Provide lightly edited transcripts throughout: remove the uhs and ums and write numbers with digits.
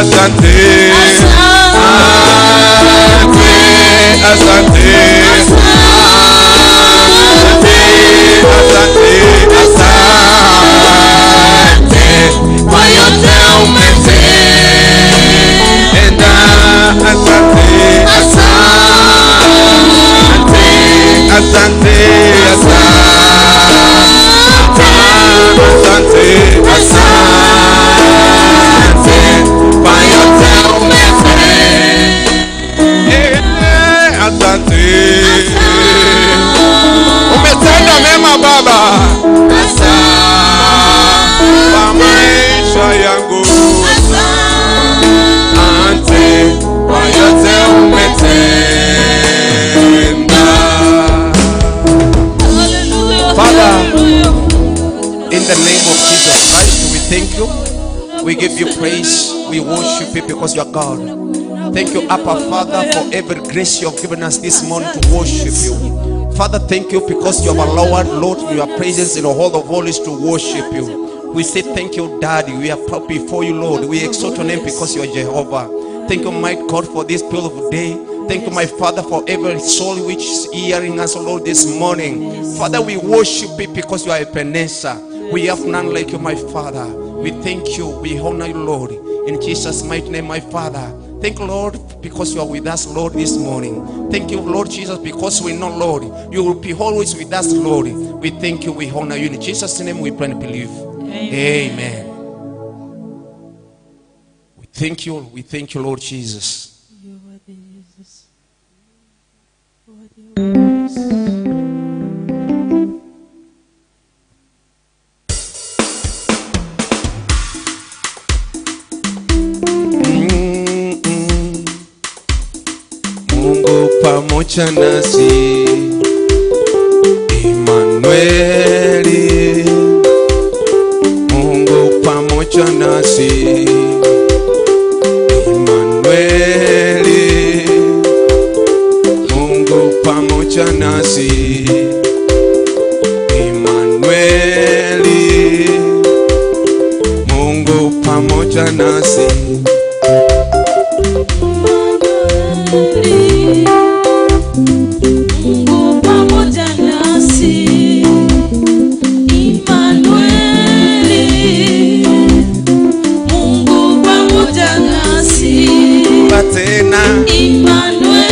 asante, asante, asante, asante, asante kwa yote umetenda. Asante, asante, asante, asante, asante, asante kwa yote umetenda. Asante, umetenda mema Baba, kwa maisha yangu. Asante kwa yote umetenda. Father, in the name of Jesus Christ, we thank you. We give you praise. We worship you because you are God. Thank you, Abba Father, for every grace you have given us this morning to worship you. Father, thank you because you have allowed, Lord, your presence in the hall of holies to worship you. We say thank you, Daddy. We are proud before you, Lord. We exalt your name because you are Jehovah. Thank you, my God, for this beautiful day. Thank you, my Father, for every soul which is hearing us, Lord, this morning. Father, we worship you because you are Ebenezer. We have none like you, my Father. We thank you. We honor you, Lord. In Jesus' mighty name, my Father. Thank you, Lord, because you are with us, Lord, this morning. Thank you, Lord Jesus, because we know, Lord, you will be always with us, Lord. We thank you. We honor you. In Jesus' name, we pray and believe. Amen. We thank you. We thank you, Lord Jesus. You're worthy, Jesus. Worthy of praise. Mungu pamoja nasi, Emanueli. Mungu pamoja nasi, Emanueli. Mungu pamoja nasi, Emanueli. Mungu pamoja nasi. Emanueli, Mungu pamoja nasi. Emanueli, Mungu pamoja nasi. Tena. Emanueli,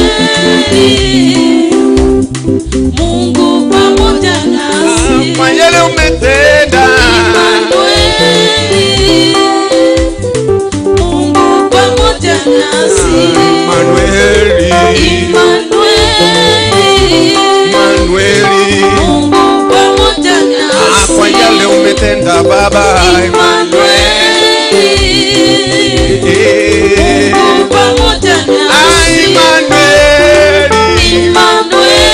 Mungu pamoja nasi. Kwa yale umetenda. Emanueli, Mungu pamoja nasi. Emanueli. Emanueli, Emanueli. Mungu pamoja nasi. Kwa yale umetenda Baba. Emanueli, Mungu pamoja nasi. Emanueli. Emanueli,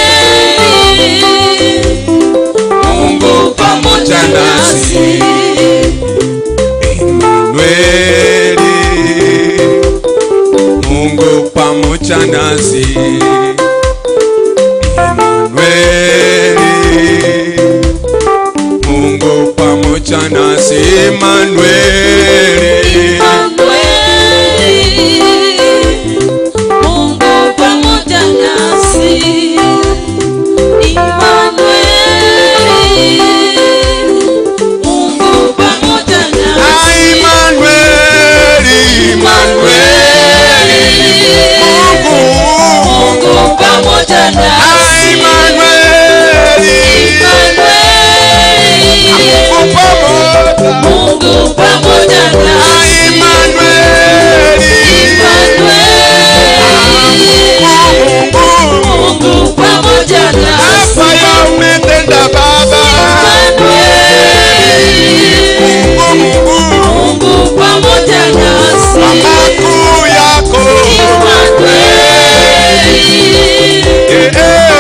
Mungu pamoja nasi. Emanueli. Mungu pamoja nasi. Emanueli. Mungu pamoja nasi. Emanueli. Emanueli, Mungu pamoja nasi. Emanueli, Mungu pamoja nasi. Emanueli. Emanueli. Mungu. Mungu pamoja nasi. Emanueli. Emanueli, Mungu pamoja. Mungu pamoja nasi. Emanueli. Emanueli, Mungu. Mungu pamoja nasi. Hapa ya umetenda Baba. Emanueli, Mungu. Mungu pamoja nasi. Makuu yako. Emanueli, Eh, eh.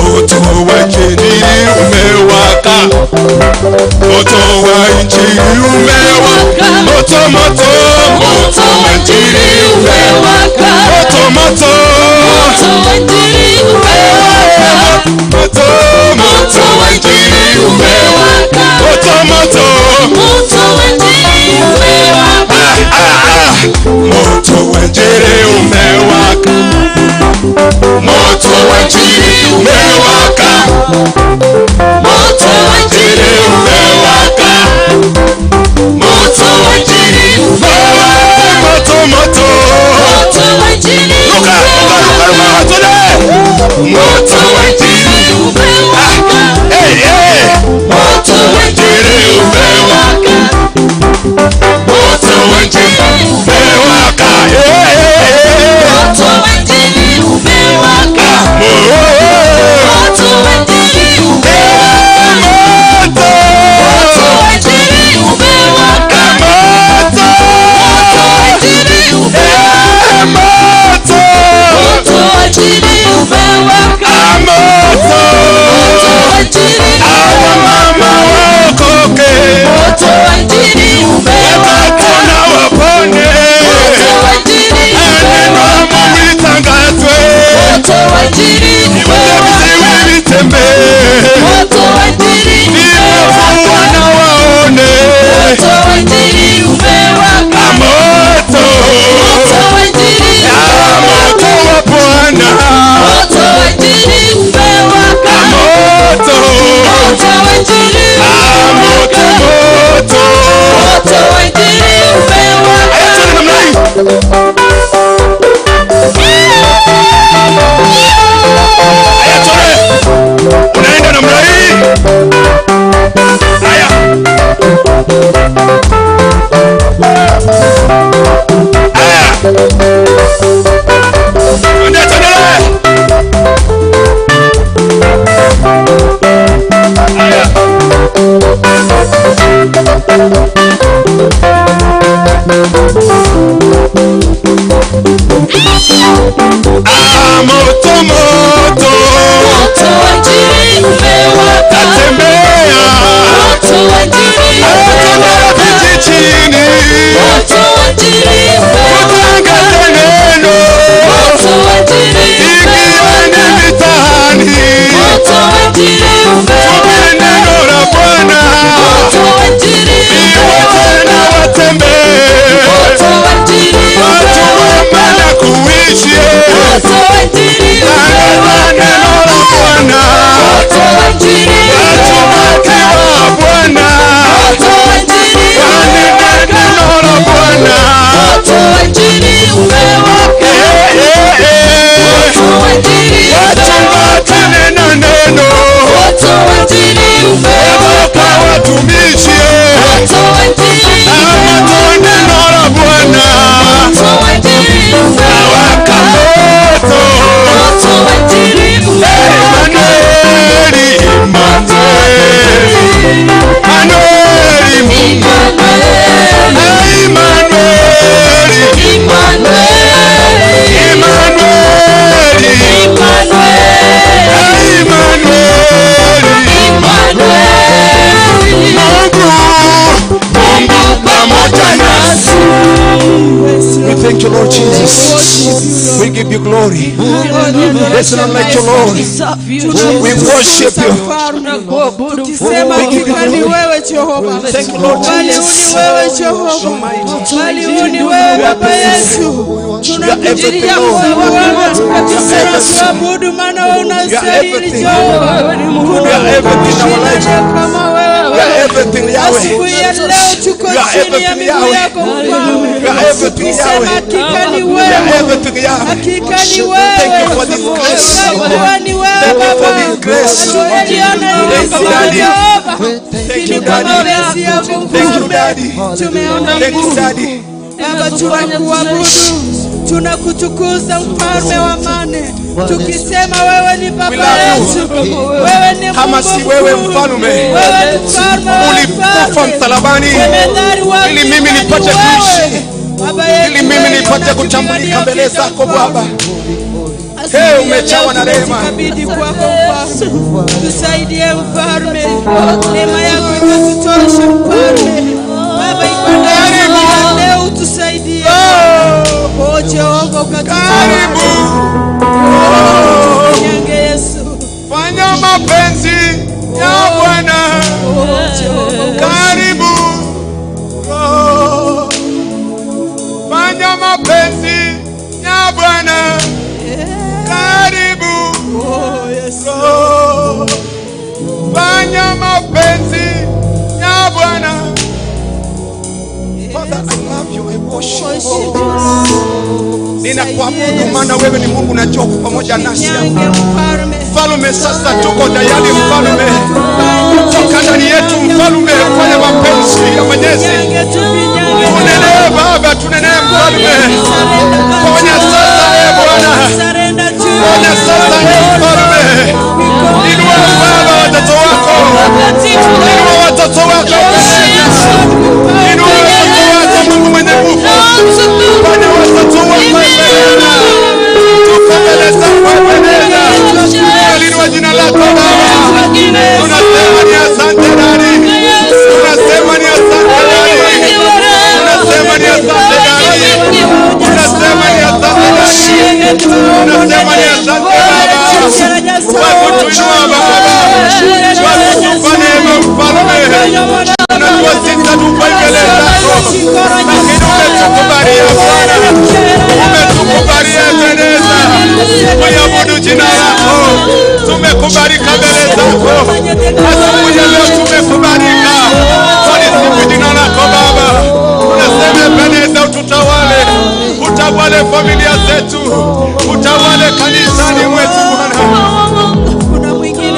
Moto wa Injili umewaka, moto wa Injili umewaka, moto moto, moto wa Injili umewaka, moto moto, Moto wa Injili umewaka. moto moto wa Injili Umewaka. moto moto, Moto wa Injili umewaka. ah, ah, moto wa Injili umewaka, moto wa Injili umewaka, Moto wa Injili umewaka, Moto wa Injili umewaka. moto moto. Moto wa Injili Ruka, ruka, ruka, ruka, twende. Moto wa Injili umewaka. Hey, hey. Moto wa Injili umewaka. Moto wa Injili umewaka. Hey, hey, hey. Moto wa Injili umewaka. Moto wa Injili umewaka. Moto. Moto wa Injili umewaka. Moto. Moto wa Injili umewaka. Moto. Moto wa Injili umewaka. Moto. Moto wa Injili Hawa mama waokoke. Moto wa Injili umewaka. Watoto na wapone. Moto wa Injili Neno la umewaka. Mungu litangazwe. Moto wa Injili umewaka. Viziwi vitembee. Moto wa Injili Vipofu umewaka. na waone. Moto wa Injili umewaka. Moto. Moto wa Injili Moto wa Bwana. Moto wa Injili umewaka. Moto. Moto wa Injili Moto, moto. Moto wa Injili umewaka. Haya, twende namna hii. Haya, twende. Unaenda namna hii. Haya. Haya. Twende, twende. Haya. Ah, moto, moto. Moto wa Injili umewaka. Tatembea. Moto wa Injili Tembea umewaka. vijijini. Moto wa Injili umewaka. Kutangaza neno. Moto wa Injili Ingieni umewaka. mitaani. Moto wa Injili umewaka. Hubiri neno la Bwana. Moto wa Injili Viwete na umewaka. watembee. Moto wa Injili Watu umewaka. wema na kuishi. Moto wa Injili Tangaza umewaka. neno la Bwana. Moto wa Injili Watu umewaka. wa Bwana. Moto wa Injili Wanene umewaka. neno la Bwana. Moto wa Injili umewaka. Eh, eh, eh. Moto wa Injili Watu umewaka. wakinena neno. Moto wa Injili umewaka. Kwa watumishi. Moto wa Injili Ama umewaka. neno la Bwana. Moto wa Injili Waka umewaka. moto. Moto wa Injili umewaka. Emanueli, Emanueli. Emanueli, Emmanuel, Emanueli. Emmanuel, Emanueli. Emmanuel, Emanueli. Emmanuel. Mungu, Mungu pamoja nasi. We thank you, Lord Jesus. We give you glory. There's none like you, Lord. We worship you. Tukisema We give you hakika ni glory. wewe Jehova, Thank you, Lord bali huu Jesus. ni wewe Jehova, bali huu ni wewe Baba Yesu. Tunakujilia Bwana, tunakuabudu maana wewe unastahili everything. Jehova. You are everything in our life. Kuna kama wewe You are everything, Yahweh. Asubuhi ya leo tuko You are chini ya everything, miguu Yahweh. yako Mfalme, You are everything, tukisema Yahweh. hakika ni You are wewe, everything, Yahweh. hakika ni Thank you for wewe, this grace. Hakika ni wewe Thank you for Baba. this grace. Hatujaliona Thank you, hili Daddy. Jehova. Thank you, Lakini kwa Daddy. mapenzi yako Thank you, Mfalme, Daddy. tumeona Thank you, nguvu. Daddy. Baba, tunakuabudu, tunakutukuza mfalme wa amani, tukisema wewe ni We baba love you. yetu, wewe ni Kama Mungu si wewe mkuu, mfalme, wewe ni mfalme wa ulikufa wafalme, msalabani jemedari wa ili mimi vita ni nipate wewe. kuishi. Baba yetu, ili mimi wewe nipate unakimbilia kutambulika mbele vita, zako mfalme. Baba. Asubuhi Hey, ya umejawa leo na rehema. tumejikabidhi kwako mfalme, tusaidie mfalme, neema yako ikatutoshe mfalme. Baba, ibada ya siku ya leo utusaidie. Oh Jehova, ukatutawale. Karibu, Tufinyange Yesu. fanya mapenzi ya Bwana. Oh Jehova, Karibu, oh, fanya mapenzi ya Bwana. Karibu, oh Yesu. oh, fanya mapenzi ya Bwana. Father, I love you, I worship you. Worship you. Ninakuabudu maana wewe ni Mungu na uko pamoja nasi hapa. Tufinyange mfalme. Mfalme, sasa tuko tayari mfalme, toka ndani yetu mfalme, fanya mapenzi ya Mwenyezi. Tufinyange, tufinyange. Tunenee Baba, tunenee mfalme, ponya sasa e Bwana, Surrender to you. ponya sasa e mfalme. Inua Baba watoto wako, inua watoto wako, inua watoto wako Mungu mwenye nguvu, ponya watoto wako Bwana, tuko mbele zako Ebeneza, tunalinua jina lako Baba. Tunasema ni asante Dadi, tunasema ni asante Dadi, tunasema ni asante Dadi, tunasema ni asante Dadi, tunasema ni asante Baba kwa kutuinua Baba, kwa kutupa neema Mfalme. Unajua sisi hatufai mbele zako, lakini umetukubalia Bwana, umetukubalia Ebeneza, tuiabudu jina lako, tumekubalika mbele zako asubuhi ya leo tumekubalika, twalisifu jina lako Baba. Tunasema Ebeneza, ututawale, utawale familia zetu, utawale kanisani mwetu Bwana. Kuna mwingine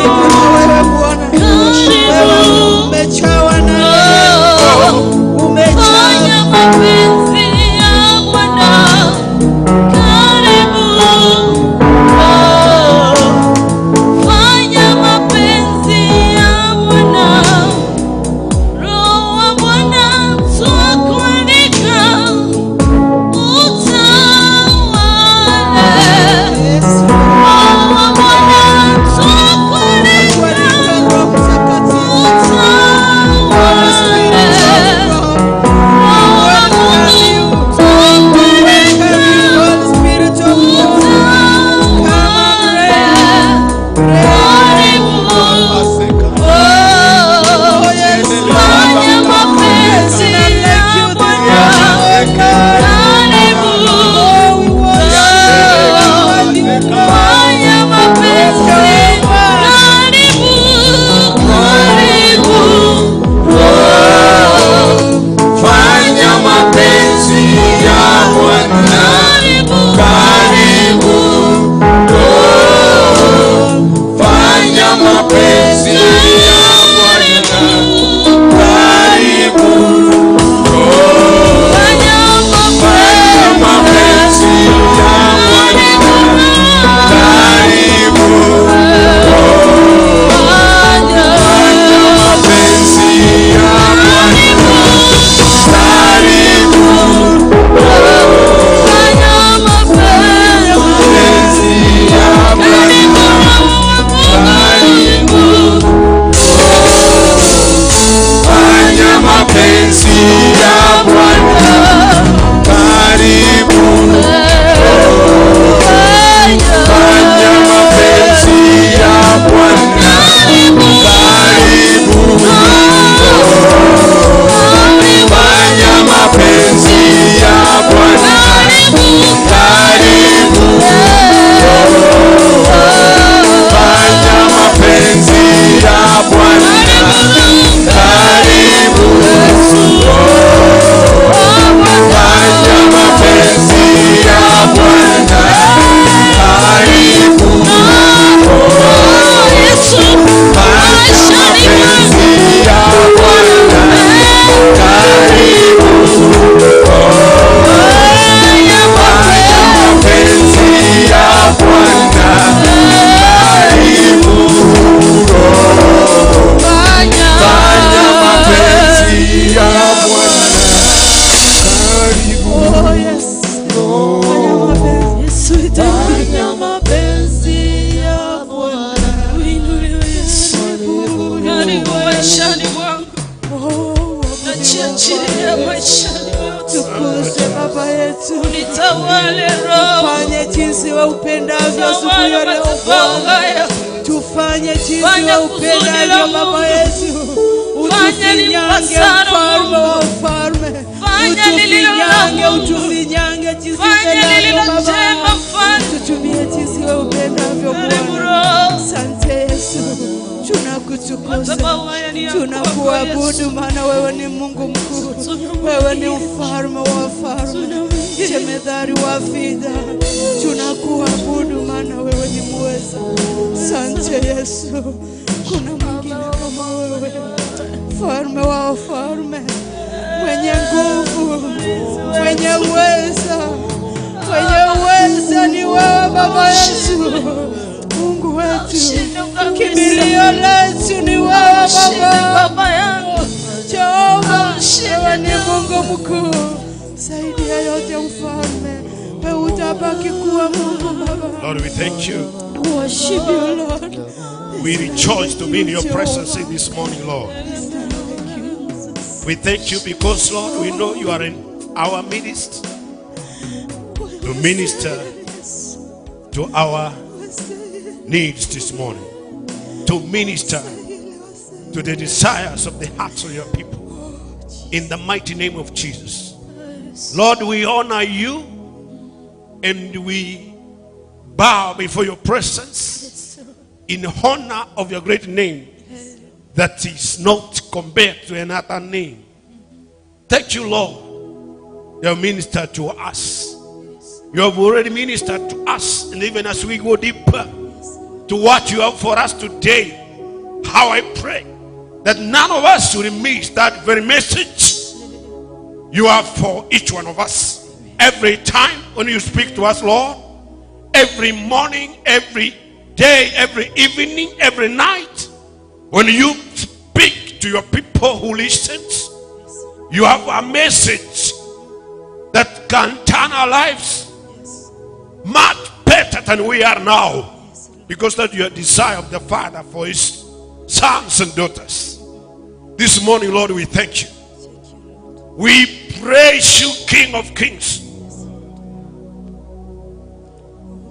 Utulivu maishani mwangu. Najiachilia maishani mwangu. Tukuze Baba yetu, Nitawale Roho. fanye jinsi wa upendavyo asubuhi Tawala ya leo madhabahu Bwana. haya. Tufanye jinsi Fanya wa kusudi la upendavyo Baba Mungu. yetu, Fanya utufinyange lipasalo mfalme wa Mungu. wafalme, Fanya lililo la utufinyange, Mungu. utufinyange jinsi Fanya upendavyo lililo Baba, jema Mfalme. tutumie jinsi wa upendavyo Karibu Bwana. Roho. Asante Yesu, tunakutukuza, Madhabahu haya ni yako Baba tunakuabudu, Yesu. maana wewe ni Mungu mkuu, wewe ni mfalme wa wafalme, jemedari wa vita. Tunakuabudu maana wewe ni muweza. Asante Yesu, kuna mwingine kama wewe, mfalme wa wafalme, mwenye nguvu, mwenye uweza, mwenye uweza ni wewe Baba Yesu, Mungu wetu, kimbilio letu ni wewe Ushinde Baba. Baba yangu. Jehova, wewe ni Mungu mkuu zaidi ya yote, mfalme, wewe utabaki kuwa Mungu Baba. Lord, we thank you. Worship you Lord. We rejoice to be in your presence this morning, Lord. We thank you because, Lord, we know you are in our midst to minister to our needs this morning, to minister to the desires of the hearts of your people. In the mighty name of Jesus. Lord, we honor you and we bow before your presence in honor of your great name that is not compared to another name. Thank you, Lord. You have ministered to us. You have already ministered to us, and even as we go deeper to what you have for us today, how I pray that none of us will miss that very message you have for each one of us. Every time when you speak to us, Lord, every morning, every day, every evening, every night, when you speak to your people who listens, you have a message that can turn our lives much better than we are now. Because that's your desire of the Father for his sons and daughters. This morning, Lord, we thank you. We praise you, King of Kings.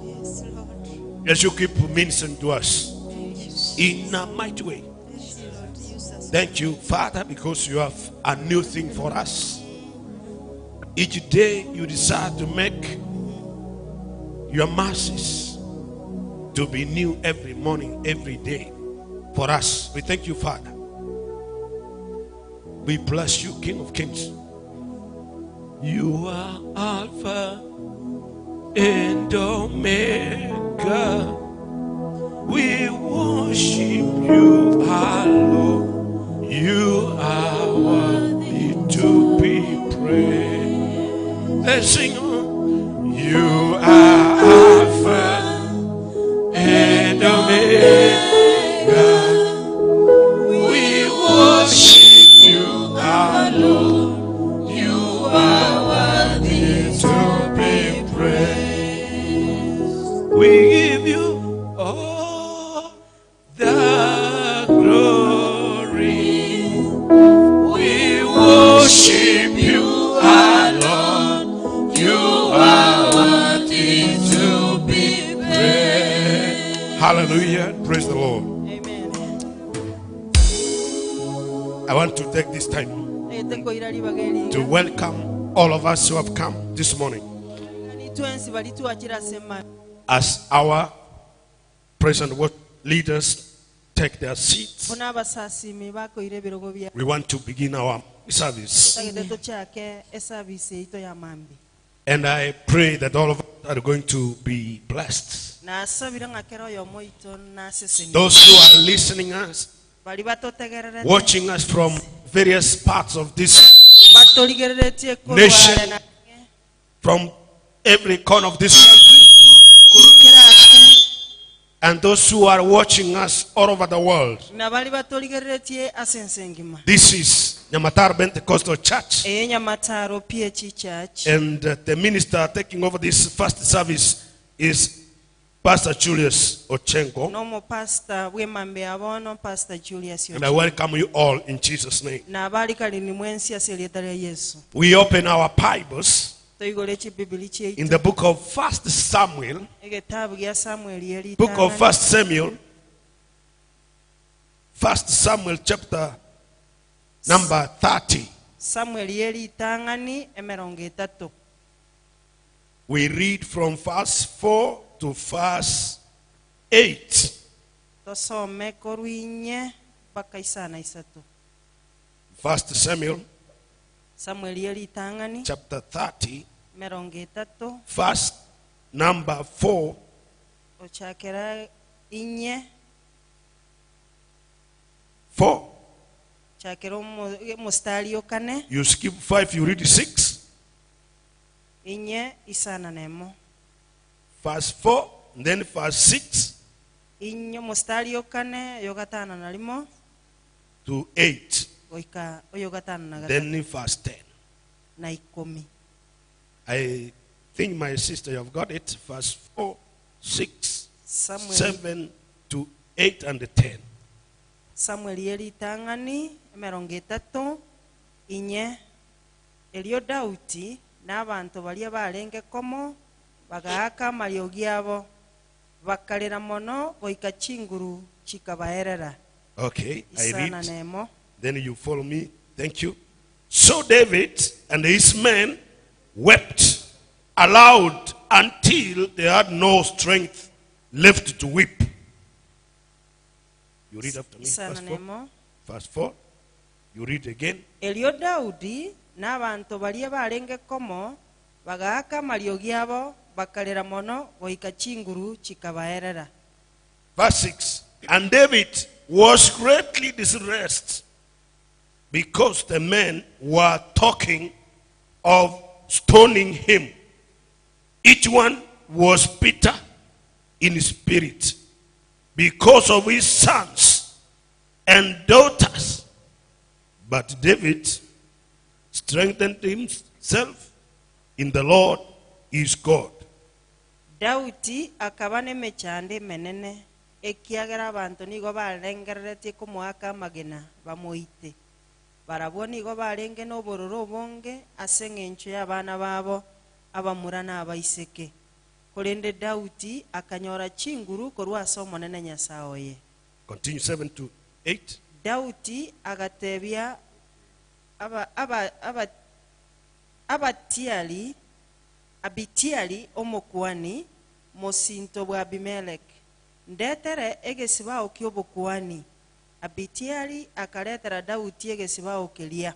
Yes, Lord. As you keep ministering to us in a mighty way. Thank you, Father, because you have a new thing for us. Each day you desire to make your mercies to be new every morning, every day for us. We thank you, Father. We bless you, King of Kings. You are Alpha and Omega. We worship you, our Lord. You are worthy to be praised. Let's sing. on. You are Alpha and Omega. We worship you, our Lord. You are worthy to be praised. We give you all the glory. We worship you, our Lord. You are worthy to be praised. Hallelujah. Praise the Lord. Amen. I want to take this time Ete koira ribaga eri. to welcome all of us who have come this morning Nitwensi bali twachira sema. as our present work leaders take their seats. Bona abasasimi bakoira ebirogo bya. We want to begin our service. Tagete tochake eservice eito ya mambi. And I pray that all of us are going to be blessed. Nasabira ng'akero oyomo oito naseseni. Those who are listening us, Bali batotegererete. watching us from various parts of this, Batorigereretie korwa Nation. are na from every corner of this country, korukera ase. and those who are watching us all over the world. Na bali batorigereretie ase ense engima. This is Nyamatar Pentecostal Church. Eye Nyamataro PH Church. And the minister taking over this first service is Pastor Julius Ochengo. N'omopastor bw'emambia ya bono, Pastor Julius And I Ochengo. welcome you all in Jesus' name. Nabarikanirie mwensi ase erieta ria Yeso. We open our Bibles Toigore chibibili in chiaito. the book of First Samuel. Egetabu gia Samueli Book of eritang'ani. First Samuel. First Samuel chapter number 30. Samueli eritang'ani emerongo etato. We read from verse 4 to verse 8. Tosome korwa inye mpaka isana isato. First Samuel Samueli eritang'ani chapter 30, emerongo etato verse number 4 ochakera inye 4. chakera omo- omostari okane You skip 5, you read 6. inye isana nemo Verse 4, then verse 6 inye omostari okane oyo gatano na rimo to 8. goika oyo gatano na gatano Then verse 10. na ikomi I think my sister, you have got it. Verse 4, 6, Samuel 7 to 8 and 10. Samueli eritang'ani emerongo etato inye erio Daudi na abanto baria barenge komo bagaaka amariogi abo bakarera mono goika chinguru chikabaerera. Okay, I Isana read. nemo. Then you follow me. Thank you. So David and his men wept aloud until they had no strength left to weep. You read after me. Isana Verse 4. nemo. Verse 4. You read again. Erio Daudi na abanto baria barenge komo bagaaka amariogi abo bakarera mono goika chinguru chikabaerera. Verse 6. And David was greatly distressed because the men were talking of stoning him. Each one was bitter in spirit because of his sons and daughters. But David strengthened himself in the Lord his God. Daudi akaba nemechando emenene, ekiagera abanto nigo barengereretie komoaka amagena bamoite. Barabwo nigo barenge nobororo obonge ase engencho y'abana babo abamura na abaiseke. Korende Daudi akanyora chinguru korwa ase Omonene Nyasae oye. Continue 7 to 8. Daudi agatebia aba, aba, aba, abatiari Abitiari omokuani, mosinto bw'Abimeleki, Ndetere egesibao ki'obokuani. Abitiari akaretera Daudi egesibao keria.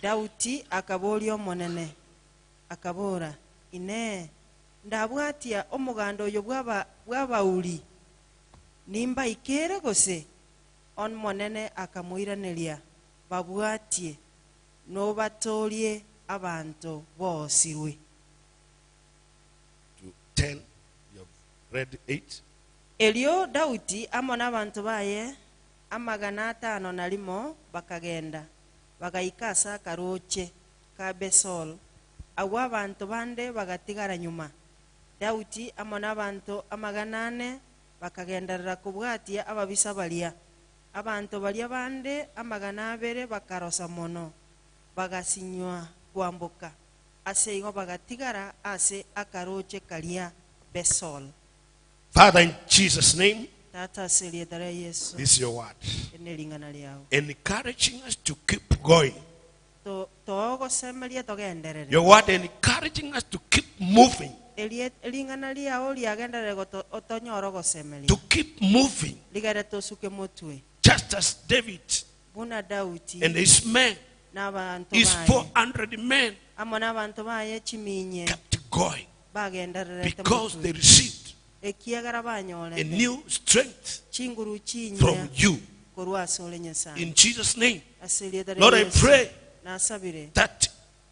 Daudi akaboria Omonene, akabora, Inee! Ndabwatia omoganda oyo bw'abauri? Nimbaikere gose? Omonene akamoiraneria, Babwatie, nobatoorie abanto boosirwe. To 10, you have read 8. Erio Daudi amo nabanto baye amagana atano na rimo bakagenda, bagaika ase akarooche ka Besor. Agwo abanto bande bagatigara nyuma. Daudi amo nabanto amagana ane bakagenderera kobwatia ababisa baria. Abanto baria bande amagana abere bakarosa mono, bagasinywa kwamboka. Ase igo bagatigara ase akarooche karia Besor. Father, in Jesus' name, Tata ase erieta ria Yeso, this is your word. eri nering'ana riao. Encouraging us to keep going. To- Togosemeria togenderere. Your word encouraging us to keep moving. Erie- Ring'ana riao riagenderere goto- otonyore ogosemeria. To keep moving. Rigere tosuke motwe. Just as David Buna Daudi and his men, n'abanto his baye. 400 men, Amo n'abanto baye chiminye kept going bagendererete because motwe. they received Ekiagera a banyorete new strength chinguru chinyia from you. korwa ase ore Nyasaye. In Jesus' name. Ase erieta ria Lord, I Yesu, pray nasabire that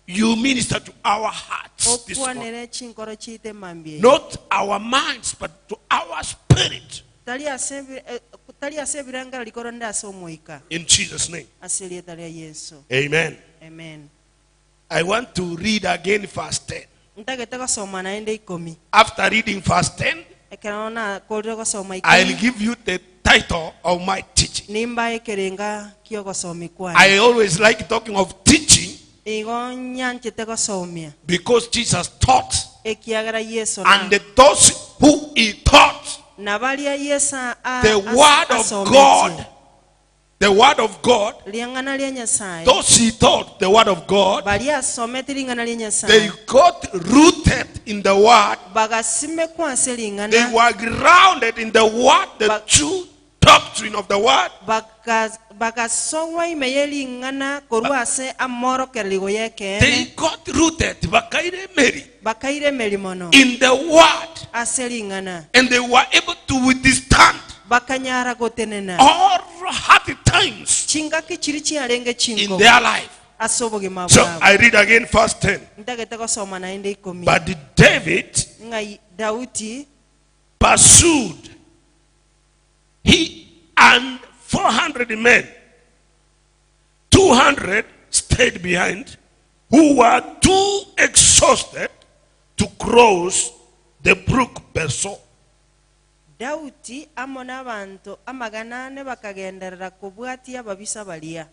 you minister to our hearts this morning. okwanere chinkoro chiite mambia eye. Not our minds, but to our spirit. Tari ase ebi- eh, tari ase ebirengereri korende ase omoika. In Jesus' name. Ase erieta ria Yeso. Amen. Amen. I want to read again verse 10. Ntagete gosoma naende ikomi. After reading verse 10, Ekero nakorire gosoma I'll ikomi, give you the title of my teaching. nimbae ekerenga ki'ogosomia kwane. I always like talking of teaching Igo nyanchete gosomia, because Jesus taught, ekiagera Yeso na, and those who he taught, na baria Yeso a- the as- word of asometie. God, the word of God, Ring'ana ria Nyasaye, those he taught the word of God, baria asomete ring'ana ria they Nyasaye, got rooted in the word. bagasimekwa ase They ring'ana, were grounded in the word, the true doctrine of the word. baka- bagasogwa ime ye ring'ana korwa ase amorokererigo They y'ekeene, got rooted bakaire Mary, bakairemeri mono in the word, ase ring'ana, and they were able to withstand bakanyara gotenena all hard times chingaki chiri chiarenge in chinko their life. ase obogima So bwabo. I read again verse 10. Ntagete gosoma naende ikomi. But David Ng'a Daudi pursued, he and 400 men, 200 stayed behind, who were too exhausted to cross the brook Besor. Daudi amo n'abanto amagana ane bakagenderera kobwatia ababisa baria.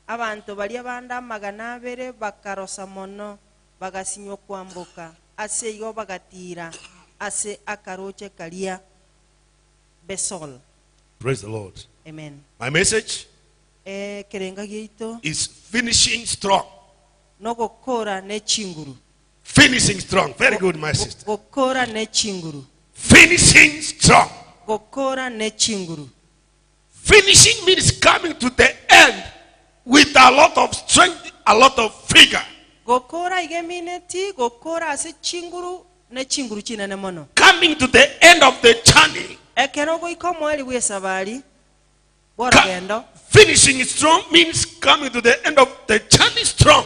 Abanto baria bande amagana abere bakarosa mono, bagasinywa kwamboka, ase igo bagatira ase akaroche karia Besol. Praise the Lord. Amen. My message Ekerenga giaito is finishing strong. nogokora ne chinguru. Finishing strong. Very good, my sister. Gokora ne chinguru. Finishing strong. Gokora ne chinguru. Finishing means coming to the end with a lot of strength, a lot of figure. Gokora igemineti gokora ase chinguru ne chinguru chinene mono. Coming to the end of the journey. Ekero goika omoeri bw'esabari bw'orogendo. Finishing strong means coming to the end of the journey strong.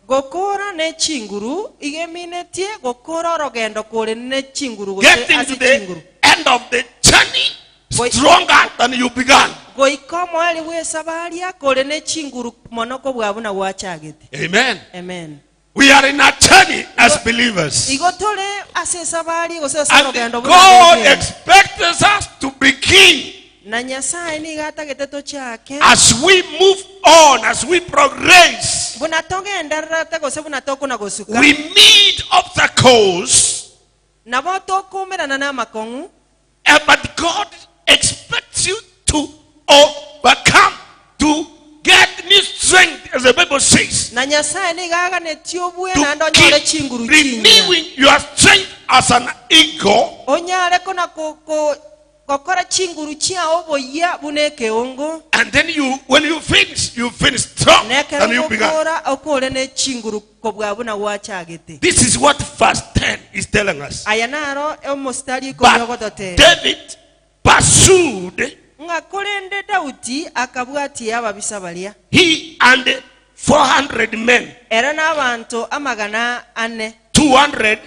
Gokora ne chinguru igeminetie gokora orogendo kore ne chinguru gose Getting ase to the chinguru. end of the journey stronger than you began. Goika omoeri bw'esabari kore ne chinguru mono kobua buna gwachagete. Amen. Amen. We are in a journey as believers. Igo tore ase esabari gose ase And orogendo buna God bwegene. expects us to begin Na Nyasaye nigo atagete tochake. as we move on, as we progress. Buna togendererete gose buna tokona gosuka. We meet obstacles, Nabo tokumerana n'amakong'u. but God expects you to overcome, to get new strength, as the Bible says. Na Nyasaye nigo aganetie obwe naende To onyore keep chinguru chinya. renewing your strength as an eagle. Onyare kona gokora chinguru chiao oboyia buna ekeongo. And then you, when you finish, you finish strong Nekero than you began. gokora okore ne chinguru kobua buna gwachagete. This is what verse 10 is telling us. Aya naro omostari ikomi But ogototebia. David pursued, Ng'a korende Daudi akabwatia ababisa baria. he and 400 men. Ere n'abanto amagana ane. 200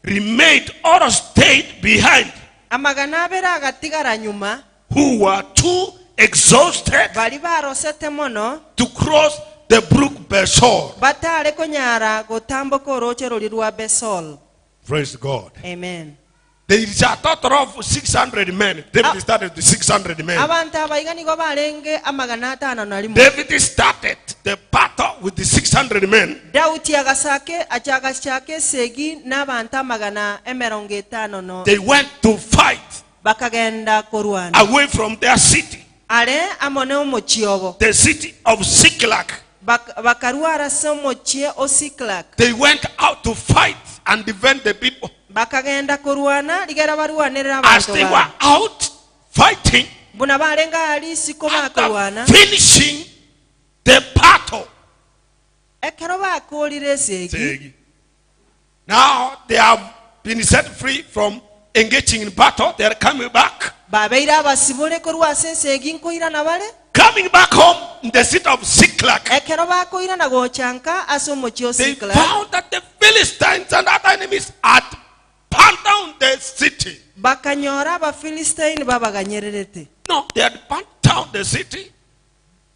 remained or stayed behind, Amagana abere agatigara nyuma. who were too exhausted Bari barosete mono. to cross the brook Besor. Batare konyara gotamboka oroche rori rwa Besor. Praise God. Amen. There is a total of 600 men. David started the 600 men. Abanto abaiga nigo barenge amagana atano na rimo. David started the battle with the 600 men. Daudi agasake achagachake esegi n'abanto amagana emerongo etano no. They went to fight Bakagenda korwana. away from their city, Are amo ne omochie obo. the city of Ziklag. Bakarwara ase omochie o Ziklag. They went out to fight and defend the people. Bakagenda korwana rigera barwanere As abanto they were babo. out fighting, Buna barenge ari isiko after bakorwana. finishing the battle, Ekero bakorire esegi. Now they have been set free from engaging in battle. They are coming back. Babeire abasibore korwa ase esegi nkoirana bare. Coming back home in the city of Ziklag. Ekero bakoirana gochanka ase omochie o They Ziklag. found that the Philistines and other enemies had burned down the city. Bakanyora Abafilistini babaganyererete. No, they had burned down the city.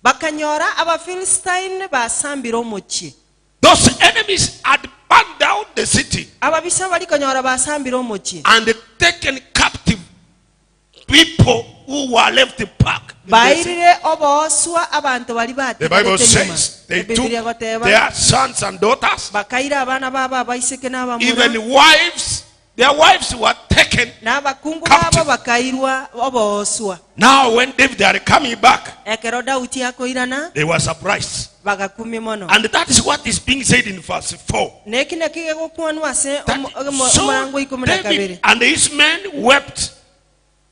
Bakanyora Abafilistini basambire omochie. Those enemies had burned down the city Ababisa barikonyora basambire omochie. and taken captive people who were left back in the city. Bairire obooswa abanto baria The Bible batigarete nyuma. says they took Ebibilia egoteba, their sons and daughters, bakaira abana babo abaiseke na abamura, even wives, their wives were taken. na abakungu captive. babo bakairwa obooswa. Now, when David are coming back, Ekero Daudi akoirana, they were surprised. bagakumia mono. And that is what is being said in verse 4. Neki naki gegokwanwa ase That so omorango ikomi na kabere. David and his men wept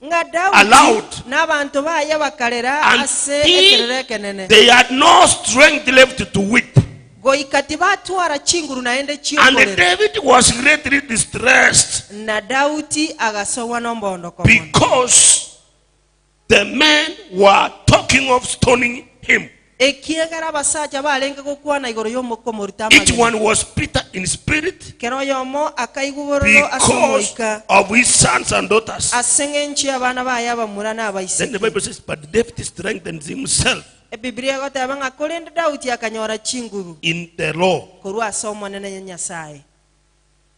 Ng'a Daudi aloud. n'abanto baye bakarera ase ekerero ekenene. until they had no strength left to weep. Goika tibatwara chinguru naende And chiokorera. David was greatly distressed Na Daudi agasogwa n'ombondoko mono. because the men were talking of stoning him. Ekiagera abasacha barenge gokwana igoro y'omokomoruta Each amagena. one was bitter in spirit Kero oyomo akaigwa obororo ase because omoika of his sons and daughters. ase eng'encho y'abana baye abamura na Then the abaiseke. Bible says, But David strengthened himself Ebibilia egoteba ng'a korende Daudi akanyora chinguru in the law. korwa ase Omonene Nyasaye.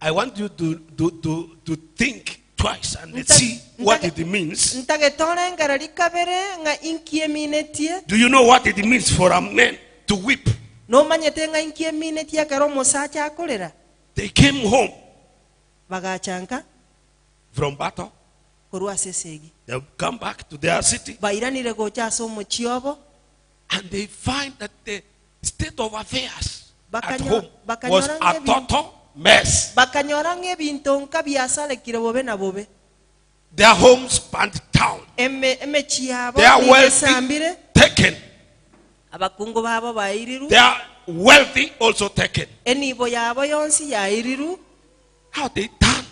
I want you to think twice and see what it means. Ntagete orengereri kabere ng'a inki eminetie. Do you know what it means for a man to weep? Nomanyete ng'a inki eminetie ekero omosacha akorera. They came home Bagachanka from battle. korwa ase esegi. They come back to their city Bairanire gocha ase omochie obo. and they find that the state of affairs at home Bakanyora was a ng'ebi- total mess. Bakanyora ng'ebinto nka biasarekire bobe na bobe. Their homes burnt down. Emechie yabo Their nigo wealthy esambire. taken. Abakungu babo bairiru. Their wealthy also taken. Enibo yabo yonsi yairiru. How they turn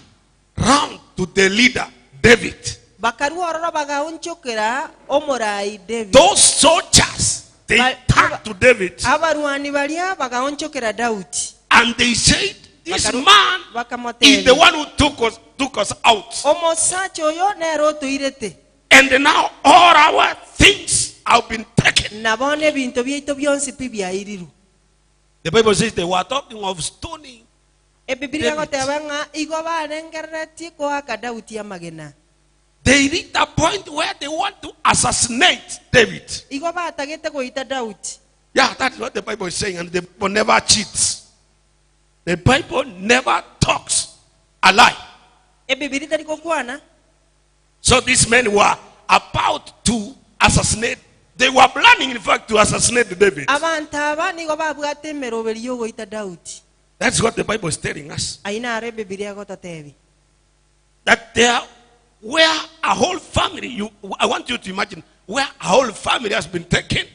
round to the leader, David. Bakarua ororo bagaonchokera omorai David. Those soldiers, they turned to David Abarwani baria bagaonchokera Daudi. and they said, This man Bakamotebia. is the one who took us out. Omosacha oyo nere otoirete. And now all our things have been taken. Nabo nebinto biaito bionsi pi biairiru. The Bible says they were talking of stoning. Ebibilia David. egoteba ng'a igo barengereretie koaka Daudi amagena. They reached a point where they want to assassinate David. Igo batagete goita Daudi. Yeah, that's what the Bible is saying. And the Bible never cheats. The Bible never talks a lie. Ebibilia tari gokwana. So these men were about to assassinate. They were planning, in fact, to assassinate David. Abanto aba nigo babwate emeroberi yogoita Daudi. That's what the Bible is telling us. Aye naro Ebibilia egototebi. That there where a whole family, you, I want you to imagine where a whole family has been taken.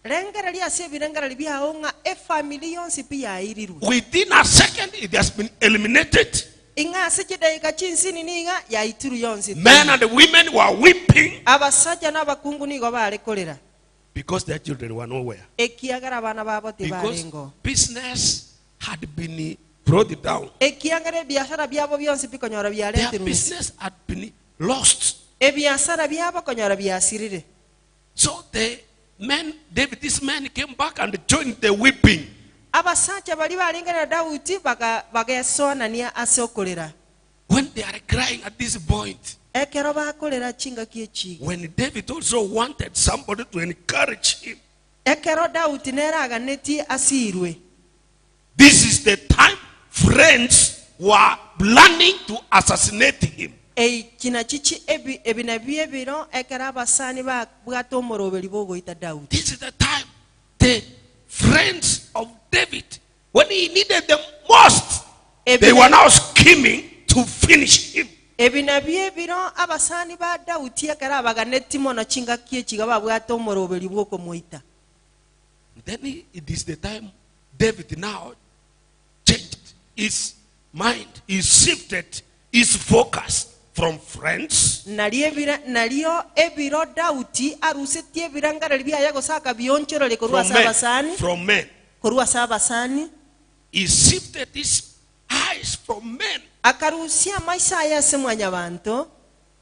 Rengereria ase ebirengererio biao ng'a efamily yonsi pi yairirwe. Within a second, it has been eliminated. Ing'a ase chidaika chinsini niga yaitiru yonsi pi. Men and women were weeping Abasacha na abakungu nigo bare korera. because their children were nowhere. Ekiagera abana babo Because tibarengo. business had been brought down. Ekiagera ebiasara biabo bionsi bikonyora Their biaretirwe. business had been lost. Ebiasara biabo konyora biasirire. So the men, David, this man came back and joined the weeping. Abasacha bari barengera Daudi bagesonania ase okorera. When they are crying at this point, Ekero bakorera chingaki echi. when David also wanted somebody to encourage him, Ekero Daudi neraganetie asirwe. This is the time friends were planning to assassinate him. Ei, kina chichi ebina biebiro ekero abasani babwate omoroberi bogoita Daudi. This is the time the friends of David, when he needed them most, they were now scheming to finish him. Ebina biebiro abasani ba Daudi ekero abaganeti mono chingaki echiga babwate omoroberi bwokomoita. Then it is the time David now changed his mind. He shifted his focus from friends. Nario ebiro Daudi arusetie ebirangareri biaye gosaka bionchorore korwa From ase men. abasani. From men. Korwa ase abasani. He shifted his eyes from men. Akarusia amaiso aye ase mwanyabanto.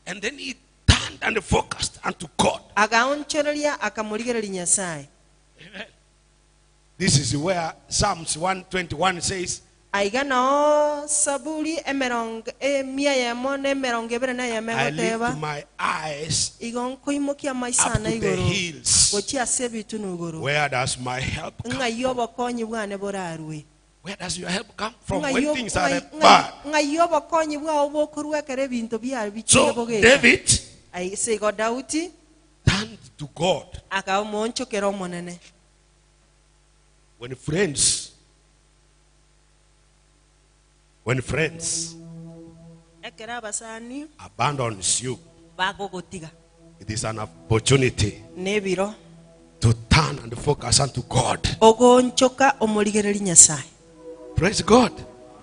And then he turned and focused unto God. Agaonchoreria akamorigereria Nyasaye. Amen. This is where Psalms 121 says, Aiga nao Saburi emerongo emia eyemo na emerongo ebere na eyemo I lift egoteba, my eyes Igo nkoimokia amaiso up ane to the igoro hills. gochia ase ebitunu igoro, Where does my help come ng'ai from? obokonyi bwane borarue. Where does your help come from Ng'ai when ob- things are ng'ai- bad? ng'ai obokonyi bwao bokorwa ekero ebinto biaye bichire So bogeka. David Ai, ase igo Daudi turned to God. akamoonchokera Omonene. When friends, when friends Ekero abasani abandons you, bagogotiga it is an opportunity nebiro to turn and focus unto God. ogoonchoka omorigereria Nyasae. Praise God.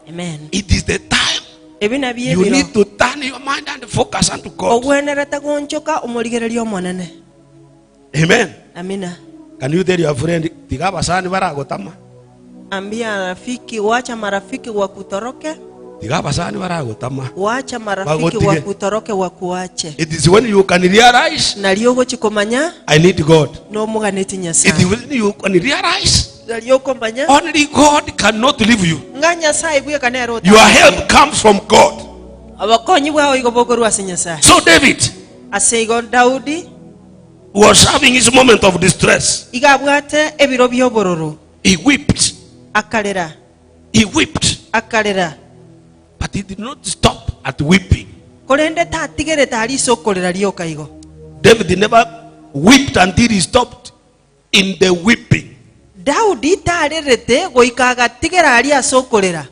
Amen. It is the time Ebi nabio you ebiro need to turn your mind and focus unto God. ogwenerete goonchoka omorigereria Omonene. Amen. Amina. Can you tell your friend, tiga abasani baragotama? Ambia rafiki, wacha marafiki wakutoroke, Tiga abasani baragotama. wacha marafiki Bagotige. wakutoroke wakuache. It is when you can realize Nario ogochikomanya I need God. nomoganeti It is Nyasaye. when you can realize Nario okomanya only God cannot leave you. ng'a Nyasaye bweka nere Your help comes from God. Obokonyi bwao igo bokorwa ase Nyasaye. So David Ase igo Daudi was having his moment of distress. iga abwate ebiro bia obororo. He wept. Akarera. He wept. Akarera. But he did not stop at weeping. Korende tatigerete aria ase okorera rioka igo. David never wept until he stopped in the weeping. Daudi tarerete goika agatigera aria ase okorera.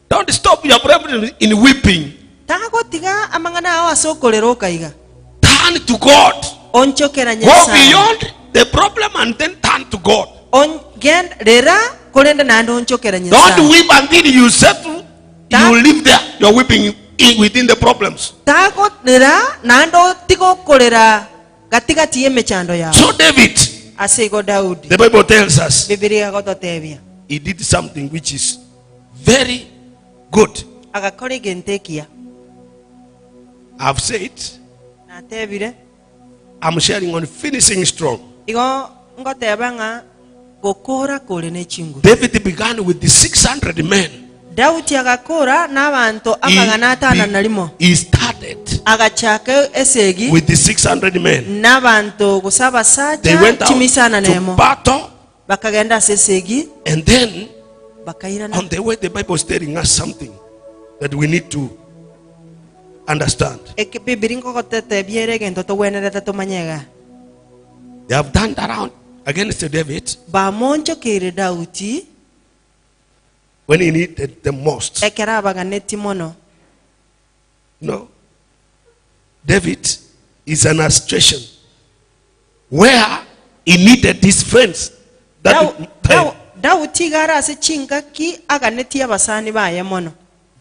Don't stop your problem in weeping. Tagotiga amang'ana ao ase okorera okaiga. Turn to God. Onchokera Go Nyasaye. beyond the problem and then turn to God. On, gen, rera korende naende onchokera Don't Nyasaye. weep until you settle. You live there. You're weeping in, within the problems. Tagorera naende otiga okorera gatigati y'emechando yao. So David, Ase igo Daudi. the Bible tells us, Bibilia egototebia. he did something which is very good. Agakora egento ekiya. I've said, Natebire. I'm sharing on finishing strong. Igo ngoteba ng'a gokora kore ne chinguru. David began with the 600 men. Daudi agakora n'abanto He, amagana atano na rimo. he started Agachaka esegi with the 600 men. n'abanto gose They abasacha went out chimisana to nemo. battle, Bakagenda ase esegi and then bakairana. on the way, the Bible is telling us something that we need to understand. Eke Bibiri ngogotetebia ere egento togwenerete tomanyega. They have turned around against David Bamonchokeire Daudi when he needed the most. ekero abaganeti mono. No. David is an illustration where he needed his friends. That time. Daudi iga are ase chingaki aganeti abasani baye mono.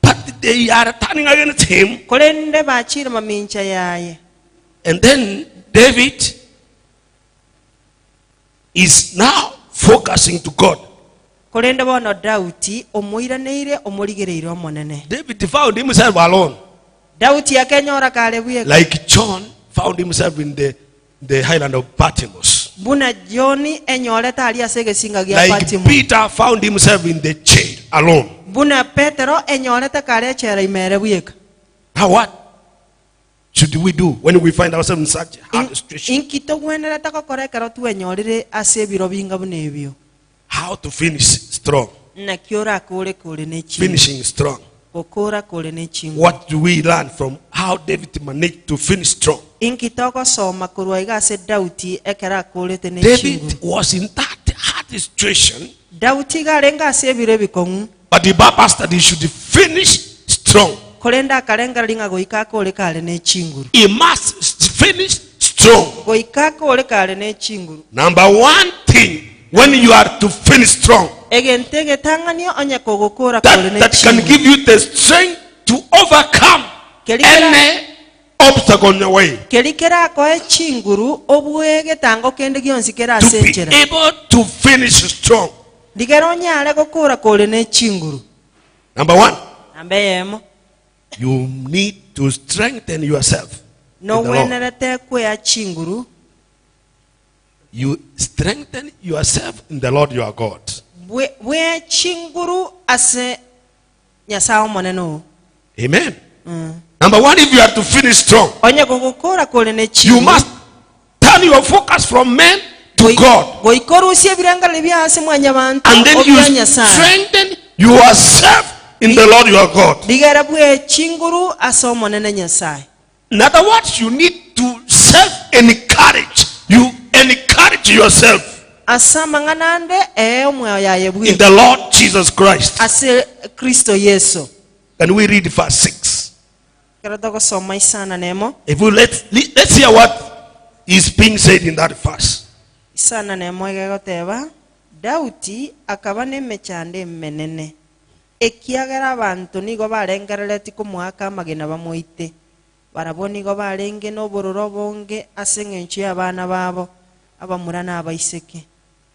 But they are turning against him. Korende bachire mamincha yaye. And then David is now focusing to God. Korende bono Daudi omoiraneire omorigereire omonene. David found himself alone. Daudi akenyora kare bweka. Like John found himself in the island of Patmos. Buna John enyorete aria ase egesinga gia Like Patmos. Peter found himself in the jail alone. Buna Petero enyorete kare echera imere bweka. Now what should we do when we find ourselves in such a hard situation? Inki togwenerete gokora ekero twenyorire ase ebiro binga buna ebio. How to finish strong? Naki orakore kore ne chingu. Finishing strong. Gokora kore ne chingu. What do we learn from how David managed to finish strong? Inki togosoma korwa iga ase Daudi ekero akorete ne David chingu. was in that hard situation, Daudi iga arenge ase ebiro ebikong'u. but the purpose that he should finish strong. Korende akarengereria ng'a goika akore kare ne chinguru. He must finish strong. Goika akore kare ne chinguru. Number one thing, when you are to finish strong, Egento egetang'anio onye kogokora kore ne that can chinguru. give you the strength to overcome any obstacle on your way. Keri kerakoe chinguru obue egetango kende gionsi kera To ase be enchera. able to finish strong. Rigera onyare gokora kore ne chinguru. Number one, Namba eyemo. you need to strengthen yourself in the Lord. Nogwenerete kwea chinguru. You strengthen yourself in the Lord your God. Bwe- Bwe chinguru ase Nyasae Omonene oo. Amen. Number one, if you are to finish strong, Onye gogokora kore ne you chinguru, must turn your focus from men to goi- God. goika orusie ebirengererio bia ase mwanyabanto And then obia you Nyasae. strengthen yourself in the Lord your God. Rigera bwe chinguru ase Omonene Nyasae. In other words, you need to self encourage. You encourage yourself Ase amang'ana ande, ee omweo yaye in bweka the Lord Jesus Christ. ase Kristo Yeso. Can we read verse 6? Ekero togosoma isana nemo, If we let, let's hear what is being said in that verse. isana nemo egegoteba, Daudi akaba nemechando emenene, ekiagera abanto nigo barengerereti komoaka amagena bamoite. Barabwo nigo barenge nobororo obonge ase eng'encho y'abana babo, abamura na abaiseke.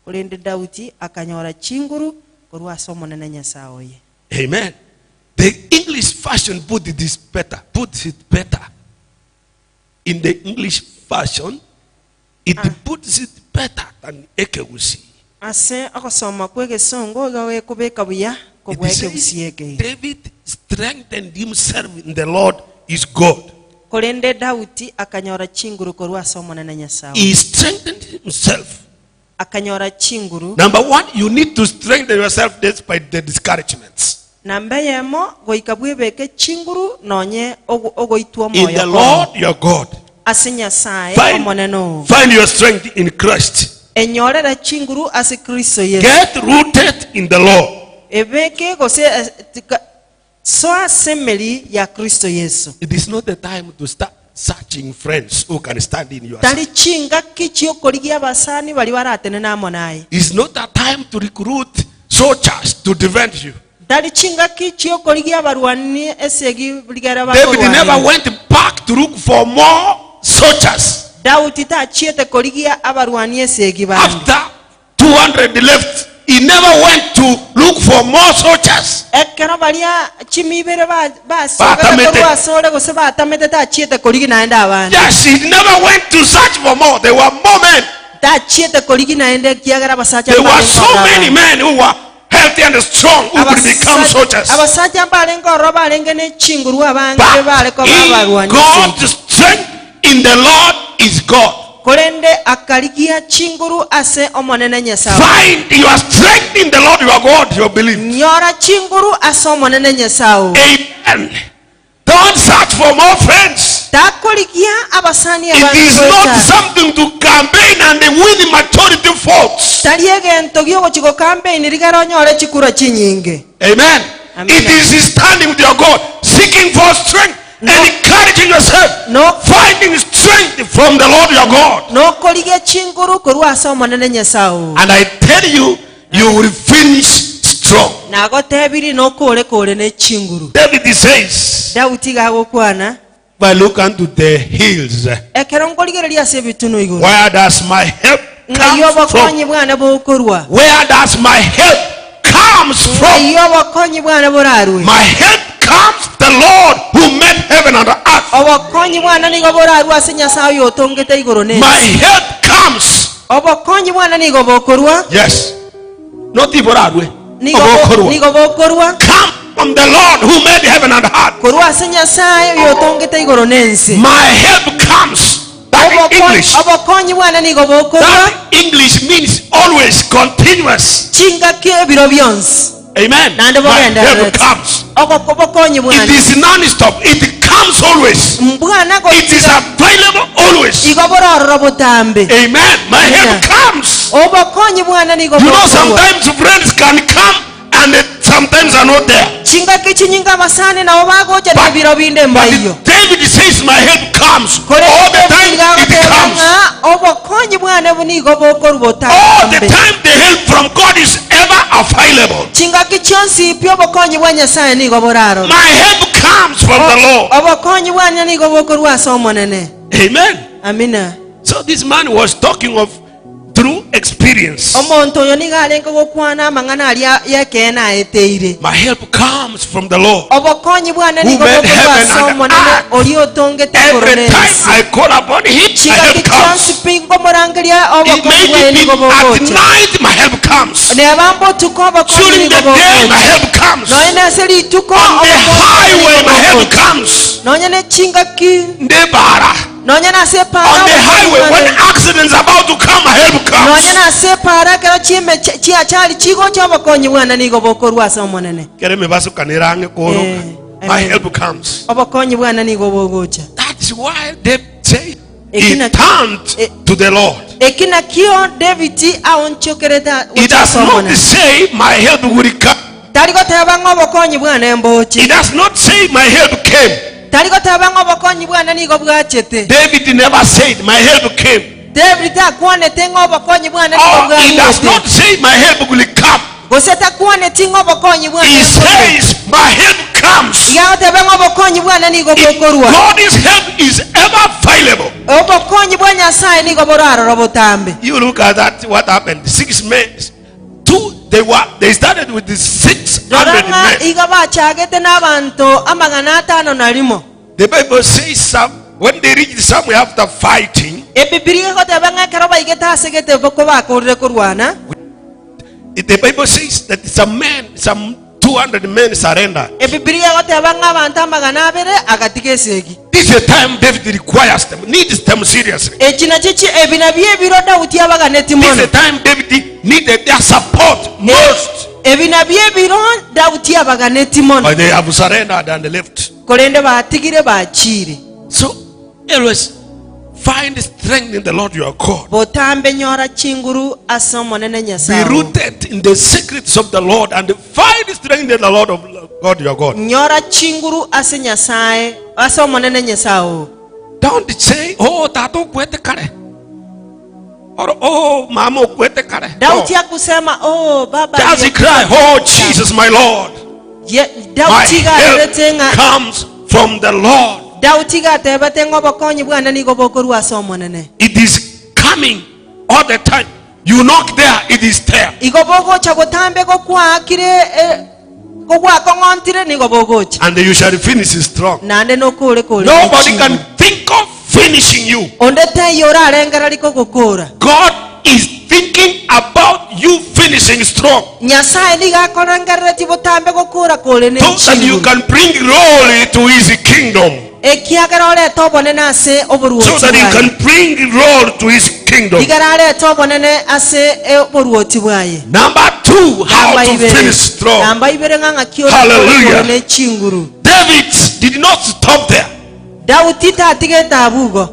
Korende Daudi akanyora chinguru korwa ase Omonene Nyasae oye. Amen. The English version put it this better. Puts it better. In the English version, it puts it better than Ekeusi. Ase ogosoma kw'egesongo igo gekobeka buya It kobua says, ekegusi eke. David strengthened himself in the Lord his God. Korende Daudi akanyora chinguru korwa ase Omonene Nyasae oye. He strengthened himself. Akanyora chinguru. Number one, you need to strengthen yourself despite the discouragements. Namba eyemo, goika bwebeke chinguru nonye ogo- ogoitwa In omoyo the komo. Lord your God. Ase Nyasae Find, Omonene oo. find your strength in Christ. Enyorere chinguru ase Kristo Yeso. Get rooted in the Lord. Ebeke gose eh, tika- soa ase emeri ya Kristo Yeso. It is not the time to start searching friends who can stand in your side. Tari chingaki chiokorigia abasani baria baratenene amo naye. It's not a time to recruit soldiers to defend you. Tari chingaki chiokorigia abarwani esegi rigere David never bakorwanere. went back to look for more soldiers. Daudi tachiete korigia abarwani esegi bande. After 200 left, he never went to look for more soldiers. Ekero baria chimibere ba- basogete Batamete. korwa asore gose batamete tachiete korigia naende abande. Yes, he never went to search for more. There were more men. Tachiete korigia naende ekiagera abasacha There were mbarenge so ororo many abande. men who were healthy and strong who could become Abasa- soldiers. abasacha mbarenge ororo barenge ne chinguru abange bare But koba in abarwani God's strength in the Lord is God. Korende akarigia chinguru ase Omonene Nyasae. Find your strength in the Lord your God, your belief. Nyora chinguru ase Omonene Nyasae. Amen. Don't search for more friends. Takorigia abasani It is abange not goeta. something to campaign and win majority votes. Tari egento giogochi gocampaign rigere onyore chikura chinyinge. Amen. Amen. It is standing with your God, seeking for strength, No. encouraging yourself, No. finding strength from the Lord your God. Nokorigia chinguru korwa ase Omonene Nyasae oo. And I tell you, you will finish strong. Nagotebiri nokore kore ne chinguru. David says, Daudi iga agokwana, If I look unto the hills, ekero nkorigereria ase ebituno igoro, where does my help ng'ai come from? obokonyi bwane bokorwa? Where does my help comes from? Ng'ai obokonyi bwane borarwe? My help comes the Lord who made heaven and earth. Obokonyi bwane nigo borarwe ase Nyasaye oyo otongete igoro na My ense. help comes. Obokonyi bwane nigo bokorwa, Yes. Not Iborarwe. nigo bo- Obokorwa. nigo bokorwa Come from the Lord who made heaven and earth. korwa ase Nyasaye oyo otongete igoro na ense. My help comes. That in Oboko- English. Obokonyi bwane nigo bokorwa That English means always continuous. chingaki ebiro bionsi. Amen. Naende My help bogendererete. comes. Ogo- Obokonyi It bwane is non-stop. It comes always. mbwana It is gotiga available always. igo borororo botambe. Amen. My help Amen. comes. Obokonyi bwane nigo You know, bokorwa. sometimes friends can come and they sometimes are not there. Chingaki chinyinga abasani nabo bagocha But- nebiro binde mbaiyo. But David says, My help comes. Korende All the David time iga it agoteba comes. ng'a obokonyi bwane bu nigo bokorwa All the botambe. time the help from God is ever available. Chingaki chionsi pi obokonyi bwa Nyasaye nigo borarora. My help comes from the Lord. Obokonyi bwane nigo bokorwa ase Omonene. Amen. Amina. So this man was talking of through experience. Omonto oyo nigo arenge gokwana amang'ana aria y'ekeene aeteire. My help comes from the Lord. Obokonyi bwane Who nigo made bokorwa heaven ase and Omonene earth. oria otongete igoro Every na time ense. I call upon him, my Chingaki help comes. chionsi pi nkomorangeria It obokonyi may bwaye be nigo at bogocha. night, my help comes. Neba mbotuko obokonyi During nigo the day, my bogocha. help comes. Nonya nase rituko On the obokonyi bwane highway, nigo my help bogocha. comes. Nonya ne chingaki Ndebara. nonya nase epara On the obokonyi highway, when bwane accidents about to come, my help nonya comes. nase epara ekero chieme chiachari chigocha obokonyi bwane nigo bokorwa ase Omonene. Kere mebasukanera ang'e koroka. Eh, My amen. help comes. Obokonyi bwane nigo bogocha. That's why they say he Eki na- turned Eh. to the Lord. Eki nakio David aonchokerete He gocha does ase not Omonene. say my help will come. Tari goteba ng'a obokonyi bwane mboche. He does not say my help came. Tari goteba ng'a obokonyi bwane nigo bwachete. David never said my help came. David takwanete ng'a obokonyi bwane nigo Or he does bwaruete. not say my help will come. Gose takwaneti ng'a obokonyi bwane He mboche. says my help comes. Iga agoteba ng'a obokonyi bwane nigo If bokorwa. God's help is ever available. Obokonyi bwa Nyasaye nigo bore aroro botambe. You look at that, what happened. Six men, two, they were, they started with the 600 Rora ng'a men. iga bachagete n'abanto amagana atano na rimo. The Bible says some, when they reached somewhere after fighting, Ebibilia egoteba ng'a ekero baigete ase gete kobakorire korwana, The Bible says that some men, some 200 men surrendered. Ebibilia egoteba ng'a abanto amagana abere agatiga esegi. This is the time David requires them, needs them seriously. Echi nachio chi ebi nabio ebiro Daudi abaganeti This is mono. the time David needed their support most. Ebi nabio ebiro Daudi abaganeti mono. But they have surrendered and left. Korende batigire bachiire. So always find strength in the Lord your God. Botambe nyora chinguru ase Omonene Be Nyasae oo. rooted in the secrets of the Lord and find strength in the Lord of God your God. Nyora chinguru ase Nyasae, ase Omonene Nyasae oo. Don't say, oh, tata okwete kare. Or, oh, mama okwete kare. No. Daudi akusema, oh, baba Just aliye- cry, oh, Jesus, my Lord. Ye, My Daudi help gaterete ng'a comes from the Lord. Daudi gatebete ng'a obokonyi bwane nigo bokorwa ase Omonene. It is coming all the time. You knock there, it is there. Igo bogocha botambe gokwaakire eh, kogwakong'ontire nigo bogocha. And you shall finish strong. Naende nokore kore Nobody can think of finishing you. Onde taiyo orarengereri kogokora. God is thinking about you finishing strong. Nyasae nigo akorengereretie botambe gokora kore ne So that you chinguru. can bring glory to his kingdom. Ekiagera orete obonene ase So oboruoti that you bwaye. can bring glory to his kingdom. Igoro arete obonene ase oboruoti bwaye. Number two, how Namba to ibere. finish strong. Namba ibere ng'a ng'aki orakore Hallelujah. kore ne chinguru. David did not stop there. Daudi tatigete abwo igo.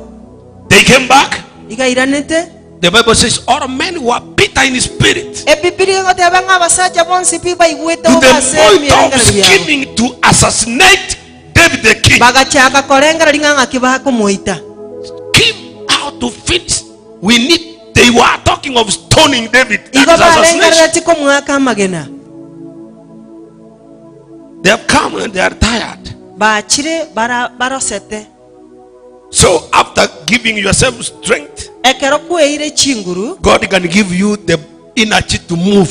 They came back. Iga airanete. The Bible says all men were bitter in spirit. Ebibilia egoteba ng'a abasacha bonsi pi baigwete To bobe the ase point of emirengererio yabo. scheming to assassinate David the king. Bagachaka korengereria ng'a ng'aki bakomoita. Came out to finish. We need. They were talking of stoning David. That Igo is assassination. barengereretie komoaka amagena. They have come and they are tired. Bachire bara barosete. So after giving yourself strength, Ekero kweire chinguru, God can give you the energy to move.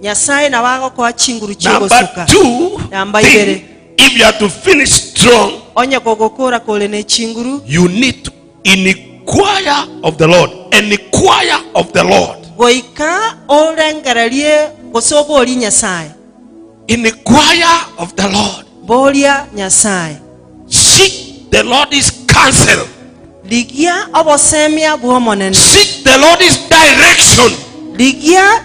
Nyasae nabo agokoa chinguru Number chi'ogosuka. two, Namba thing, ibere. if you are to finish strong, Onye kogokora kore ne chinguru, you need to inquire of the Lord. Inquire of the Lord. goika orengererie gose oborie Nyasae. Inquire of the Lord. Boria Nyasae. Seek the Lord's counsel. Rigia obosemia bw'Omonene. Seek the Lord's direction. Rigia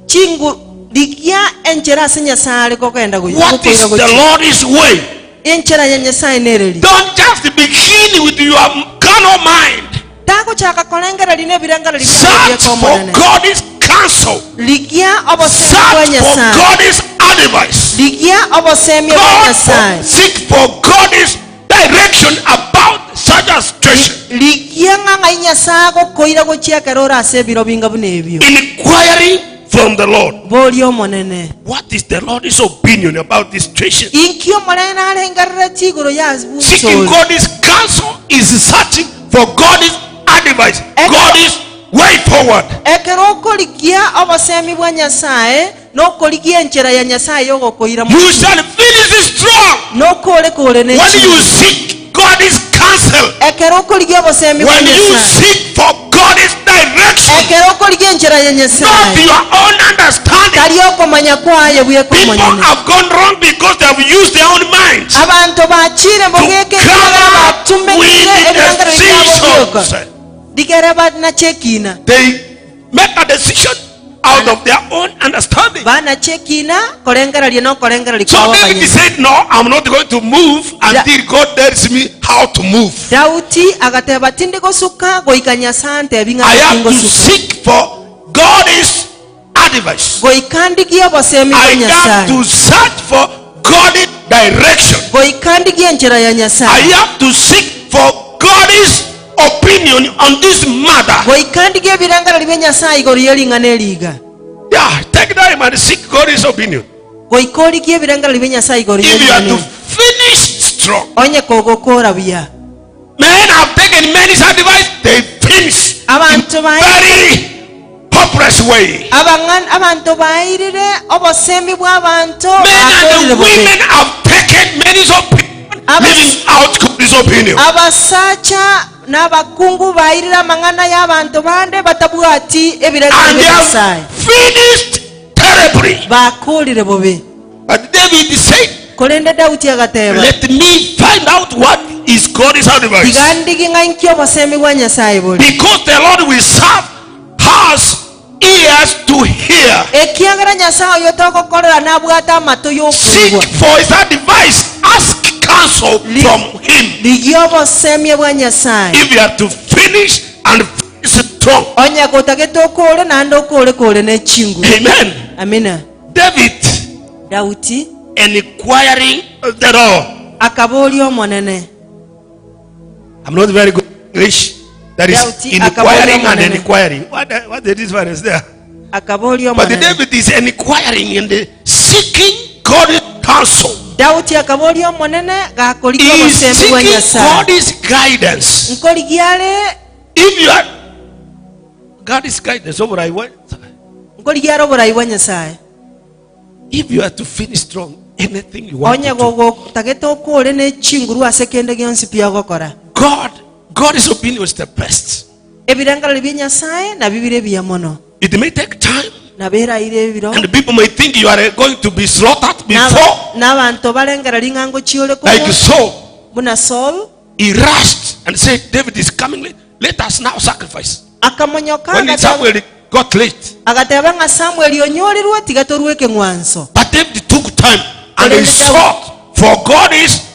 chingu rigia enchera ase Nyasae are kogenda gochi- What is gokoira the gochi. Lord's way? Enchera ya Nyasae nereri. Don't just begin with your carnal mind. Tagochaka korengereria nebirengererio biaye Search bieka for Omonene. God's counsel. Rigia obosemia bwa Search for Nyasae. God's advice. Rigia obosemia bwa God Nyasae. for, seek for God's direction about such a situation. Rigia ng'a ng'ai Nyasae agokoira gochia ekero ore ase ebiro binga buna ebio. Inquiring from the Lord. Boria Omonene. What is the Lord's opinion about this situation? Inki Omonene arengereretie igoro ya Seeking bosori? God's counsel is searching for God's advice, Ekero God's way forward. Ekero okorigia obosemi bwa Nyasae, na okorigia enchera ya Nyasae y'ogokoira You mochie, shall finish strong nokore kore ne when you chinguru. seek God's counsel. Ekero okorigia obosemi bwa When you Nyasae, seek for God's direction, ekero okorigia enchera ya not Nyasae, your own understanding. tari okomanya kwaye bweka People omonyene. have gone wrong because they have used their own minds Abanto bachire to mbogeke come ekiagera up batumekire with ebirangero biabo bioka. decisions. Rigere banachekina. They make a decision out of their own understanding. Banachekina korengereria na okorengereria So kwabo David abanyene. said, No, I'm not going to move until God tells me how to move. Daudi agateba tindi gosuka goika Nyasaye antebi ng'a I have to tingosuka. seek for God's advice. Goika ndigie obosemi bwa I have Nyasaye. to search for God's direction. Goika ndigie enchera ya I Nyasaye. have to seek for God's opinion on this matter. Goika ndigie ebirengererio bia Nyasaye igoro y'ering'ana eriga. Yeah, take time and seek God's opinion. Goika origie ebirengererio bia Nyasaye igoro If you are y'ering'ana to eri. finish strong. Onye kogokora buya. Men have taken many advice, they finish in Abanto bae very hopeless way. abang'an abanto bairire obosemi bw'abanto Men bakorire and the bobe. women have taken many opinion, Abas- living out God's opinion. Abasacha n'abakungu bairire amang'ana y'abanto bande batabwati ebirengererio And they bia Nyasaye. have finished terribly. Bakorire bobe. But David said, Korende Daudi agateba Let me find out what is God's advice. tiga ndigi ng'a inki obosemi bwa Nyasaye bore. Because the Lord will serve has ears to hear. Ekiagera Nyasaye oyo togokorera nabwate amato Seek y'okoigwa. for his advice. Ask counsel from him. Rigia obosemia bwa Nyasaye. If you are to finish and finish strong. Onye gotagete okore naende okore kore ne chinguru. Amen. Amina. David Daudi inquiring of the Lord. akaboria omonene. I'm not very good in English. That is Daudi inquiring akaboria and omonene. inquiring. What the, what the difference there? Akaboria But omonene. David is inquiring and seeking God's counsel. Daudi akaboria omonene gakorigia He is obosemi bwa seeking Nyasaye. God's guidance. Nkorigia are If you are God's guidance over I want. nkorigia are oborai bwa Nyasaye. If you are to finish strong, anything you want Onye to do, gogotagete okore ne chinguru ase kende gionsi pi ogokora. God, God's opinion is the best. Ebirengererio bia Nyasaye nabio bire buya mono. It may take time, Naberaire ebiro. and people may think you are going to be slaughtered before. N'abanto barengereria ng'a ngochiore Like kobua Saul, buna Saul he rushed and said, David is coming late. Let us now sacrifice. akamonyoka When agateba Samuel got late, agateba ng'a Samuel onyorirwe tiga torwe ekeng'wanso. but David took time and he Korende Daudi- sought for God's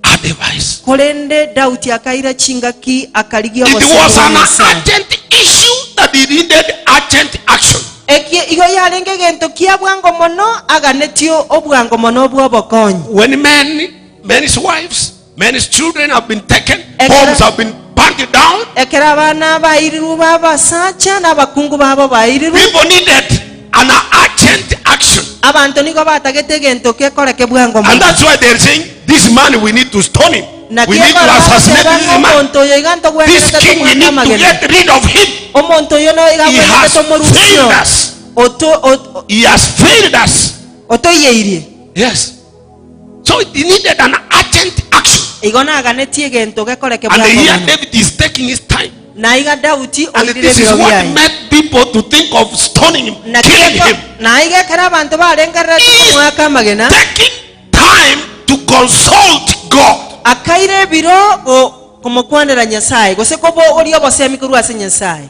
advice. Korende Daudi akaira chingaki akarigia It obosemi was bwa an Nyasaye. urgent issue that he needed urgent action. Ekie igo yarenge egento kia bwango mono aganetio obwango mono bwa obokonyi. When men, men's wives, men's children have been taken, Ekero- homes have been burned down, Ekero abana bairirwe babasacha n'abakungu babo bairirwe people needed an urgent action. abanto nigo batagete egento gekoreke bwango And mono. that's why they're saying, this man, we need to stone him. We need to Naki assassinate ekero this bateba ng'a man. omonto oyo iga This ntogwenerete king, we tomwake need to amagena. get rid of him. Omonto oyo no iga He agwenerete has tomorusio. failed us. Oto- ot- He has failed us. otoiyeirie. Yes. So he needed an urgent action. Igo naganetie egento gekoreke And bwango here mono. David is taking his time. Na iga Daudi And oirire this is ebiro what biaye. made people to think of stoning him, Na killing keko- him. na iga ekero abanto barengererete He is komwaka amagena taking time to consult God. akaira ebiro go- komokwanera Nyasaye gose kobo oria obosemi korwa ase Nyasaye.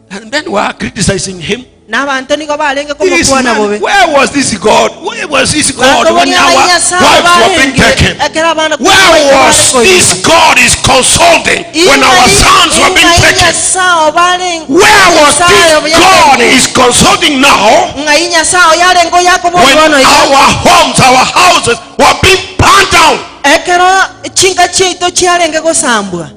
And then we are criticizing him. N'abanto nigo barenge This komokwana man, bobe. where was this God? Where was this God when Bakoboria our ng'a wives Nyasaye were being barenge taken? ekero abana Where baito was bare this koigwa. God is consulting when our sons were being Ng'ai taken? Nyasaye barenge Where was Nyasaye this obo God yarenge. is consulting now Ng'ai Nyasaye yarenge oyakobo when bono iga. our homes, our houses were being burned down? Ekero chinka chiaito chiarenge gosambwa.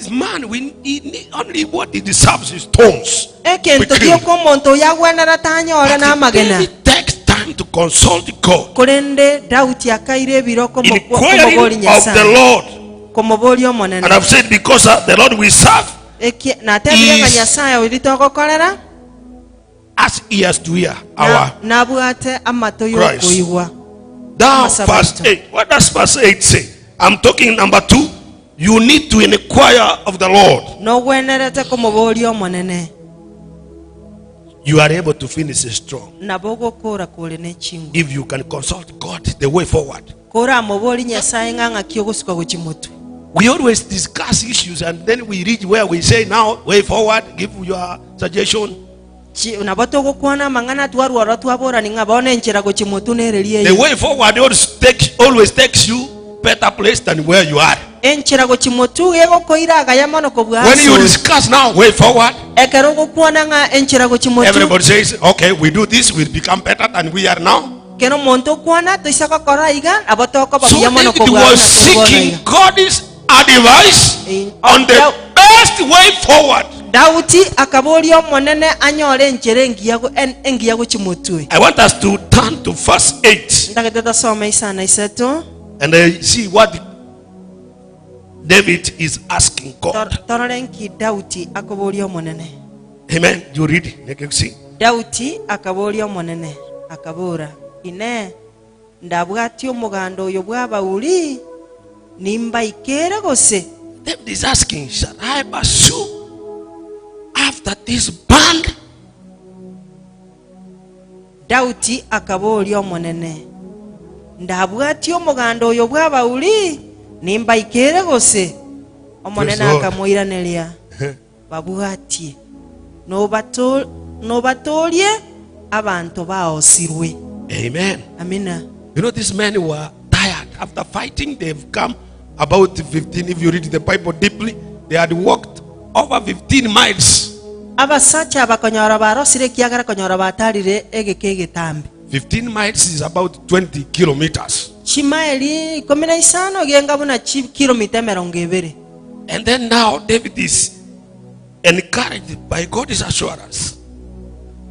This man, we he need only what he deserves is stones. Ekento We kill. gioka omonto oyo agwenera tanyore But n'amagena. David takes time to consult God. Korende Daudi akaira ebiro komobori Inquiring of the Nyasaye. Lord. Komobori And omonene. I've said because uh, the Lord we serve Eki natebire ng'a Is- Nyasaye oria togokorera Has ears to hear na- our nabwate amato Christ. y'okoigwa. Now, Amasabato. verse 8. What does verse 8 say? I'm talking number 2. You need to inquire of the Lord. Nogwenerete komoboria Omonene. You are able to finish strong Nabo ogokora kore ne chinguru. if you can consult God the way forward. Koramoborie Nyasaye ng'a ng'aki ogosuka gochia motwe. We always discuss issues and then we reach where we say, now, way forward, give your suggestion. Chi- Nabo togokwana amang'ana twarwa oro twaborani ng'a bono enchera gochia motwe nereria The eye. way forward always takes, always takes you better place than where you are. Enchera gochia motwe gegokoira agaya mono kobua When you ase ore. discuss now, way forward, Ekero ogokwana ng'a enchera gochia motwe, everybody says, okay, we do this, we become better than we are now. kero omonto okwana toisa gokora iga, nabo tokoba So buya mono David kobua was buna tore bono seeking iga. God's advice In- on the Dau- best way forward. Daudi akaboria Omonene anyore enchera engiya go- en- engiya gochia motwe. I want us to turn to verse 8 Ntagete tosome isana isato, and see what David is asking God. tor- torore nki Daudi akoboria Omonene. Amen. You read, you can see. Daudi akaboria Omonene, akabora, Inee, ndabwatie omoganda oyo bw'abauri? Nimbaikere gose? David is asking, Shall I pursue after this band? Daudi akaboria Omonene, Ndabwatie omoganda oyo bw'abauri? Nimbaikere gose? Omonene Praise the Lord. akamoiraneria, Babwatie, nobato- nobatoorie abanto baosirwe. Amen. Amina. You know, these men were tired. After fighting, they've come about 15. If you read the Bible deeply, they had walked over 15 miles. Abasacha bakonyora barosire ekiagera konyora batarire egeka egetambe. 15 miles is about 20 kilometers. Chimaeli ikomi na isano genga buna chikilomita emerongo ebere. And then now David is encouraged by God's assurance.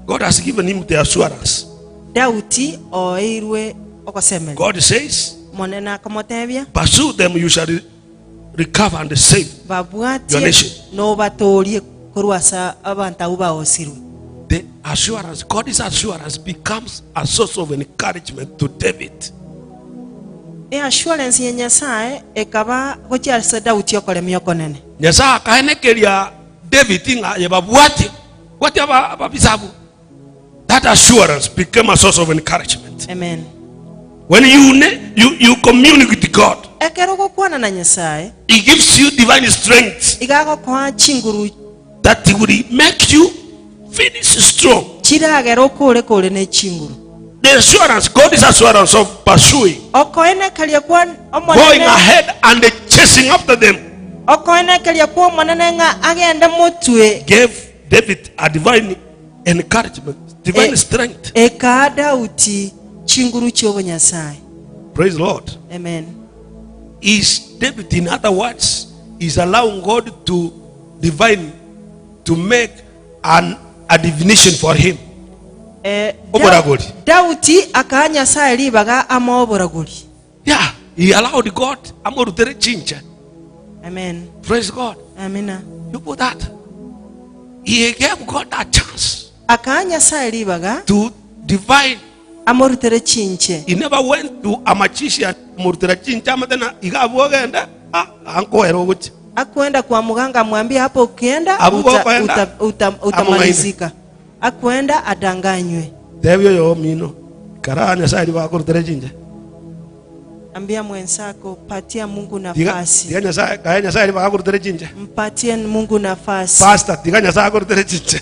God has given him the assurance. Daudi oeirwe ogosemeria. God says, Monene akamotebia, Pursue them, you shall recover and save. Your babwatie nation. nobatoorie korwa ase abanto abwo baosirwe. The assurance, God's assurance becomes a source of encouragement to David. Eassurance ya Nyasaye ekaba gochia ase Daudi okoremia okonene. Nyasaye akaenekeria David ng'a yebabwatie bwatie aba- ababisa abwo. That assurance became a source of encouragement. Amen. When you, ne- you, you communicate with God, Ekero ogokwana na Nyasaye, He gives you divine strength iga agokoa chinguru that will make you finish strong. chiragera okore kore ne chinguru. The assurance, God's assurance of pursuing, Okoenekeria kwa going Omonene, ahead and chasing after them, okoenekeria kwa Omonene ng'a agende motwe gave David a divine encouragement, divine Eh. strength. ekaa Daudi chinguru chi'obonyasaye. Praise the Lord. Amen. Is David, in other words, is allowing God to divine, to make an, a divination for him. Eh, Oboragori. Daudi akaa Nyasaye ribaga amo oboragori. Yeah, he allowed God. Amorutere chincha. Amen. Praise God. Amina. You put that. He gave God a chance Akaa Nyasaye ribaga to divine. amorutere chinche. He never went to a magician. Amorutere chincha amatena igabwogenda. Ah, ankoera ogochi. Akwenda kwa muganga amwambie hapo ukienda Abu uta, kwenda. uta, uta, utamalizika. Akwenda adanganywe. Tebio yo mino. Kara Nyasaye ribakorutere chinche. Ambia mwenzako patia Mungu Tiga nafasi. tiga Nyasaye kaya Nyasaye ribakorutere chinche. Mpatie Mungu nafasi. Pastor tiga Nyasaye akorutere chinche.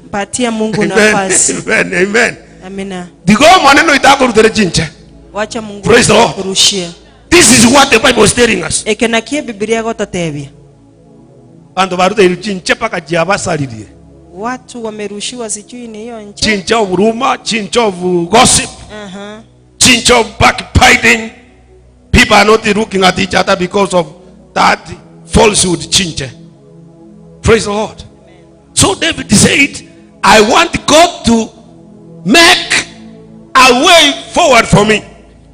Mpatie Mungu Amen. nafasi. Amen. Amen. Amina. Tiga omonene oitakorutere chinche. Wacha Mungu Praise the Lord. akurushie. This is what the Bible is telling us. Eke nakie Biblia gototebia. Bantu baruteire chinche paka chiabasaririe. Watu wamerushiwa sijui ni hiyo nche. Chinche of rumor, chinche of gossip, Aha. chinche of backbiting. People are not looking at each other because of that falsehood chinche. Praise the Lord. So David said, I want God to make a way forward for me.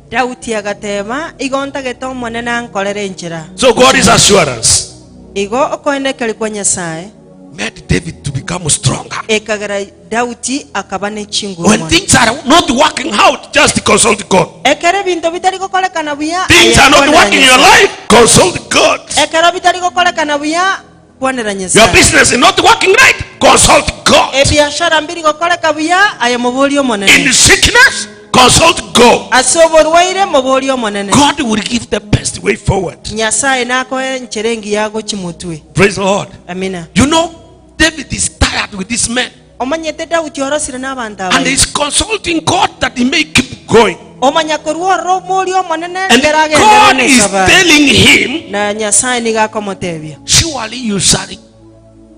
Daudi agateba igo ntagete omonene ankorere enchera. So God is assurance. Igo okoenekeria kwa Nyasae made David to become stronger. ekagera Daudi akaba ne chinguru When mono. things are not working out, just consult God. Ekero ebinto bitari gokorekana buya, Things aye are not kwanera working in your Nyasae. life, consult God. Ekero bitari gokorekana buya, kwanera Your Nyasae. business is not working right, consult God. Ebiashara mbiri gokoreka buya, aye moborie In Omonene. sickness, consult God. Ase oborwaire, moborie Omonene. God will give the best way forward. Nyasae nakoe enchera engiya gochia motwe. Praise the Lord. Amina. You know, David is tired with this man. Omanyete Daudi orosire nabanto And abaye. he's consulting God that he may keep going. Omanya korwa ororo omorie Omonene And ekero agenderere God is nesabari. telling him, Na Nyasae nigo akomotebia. Surely you shall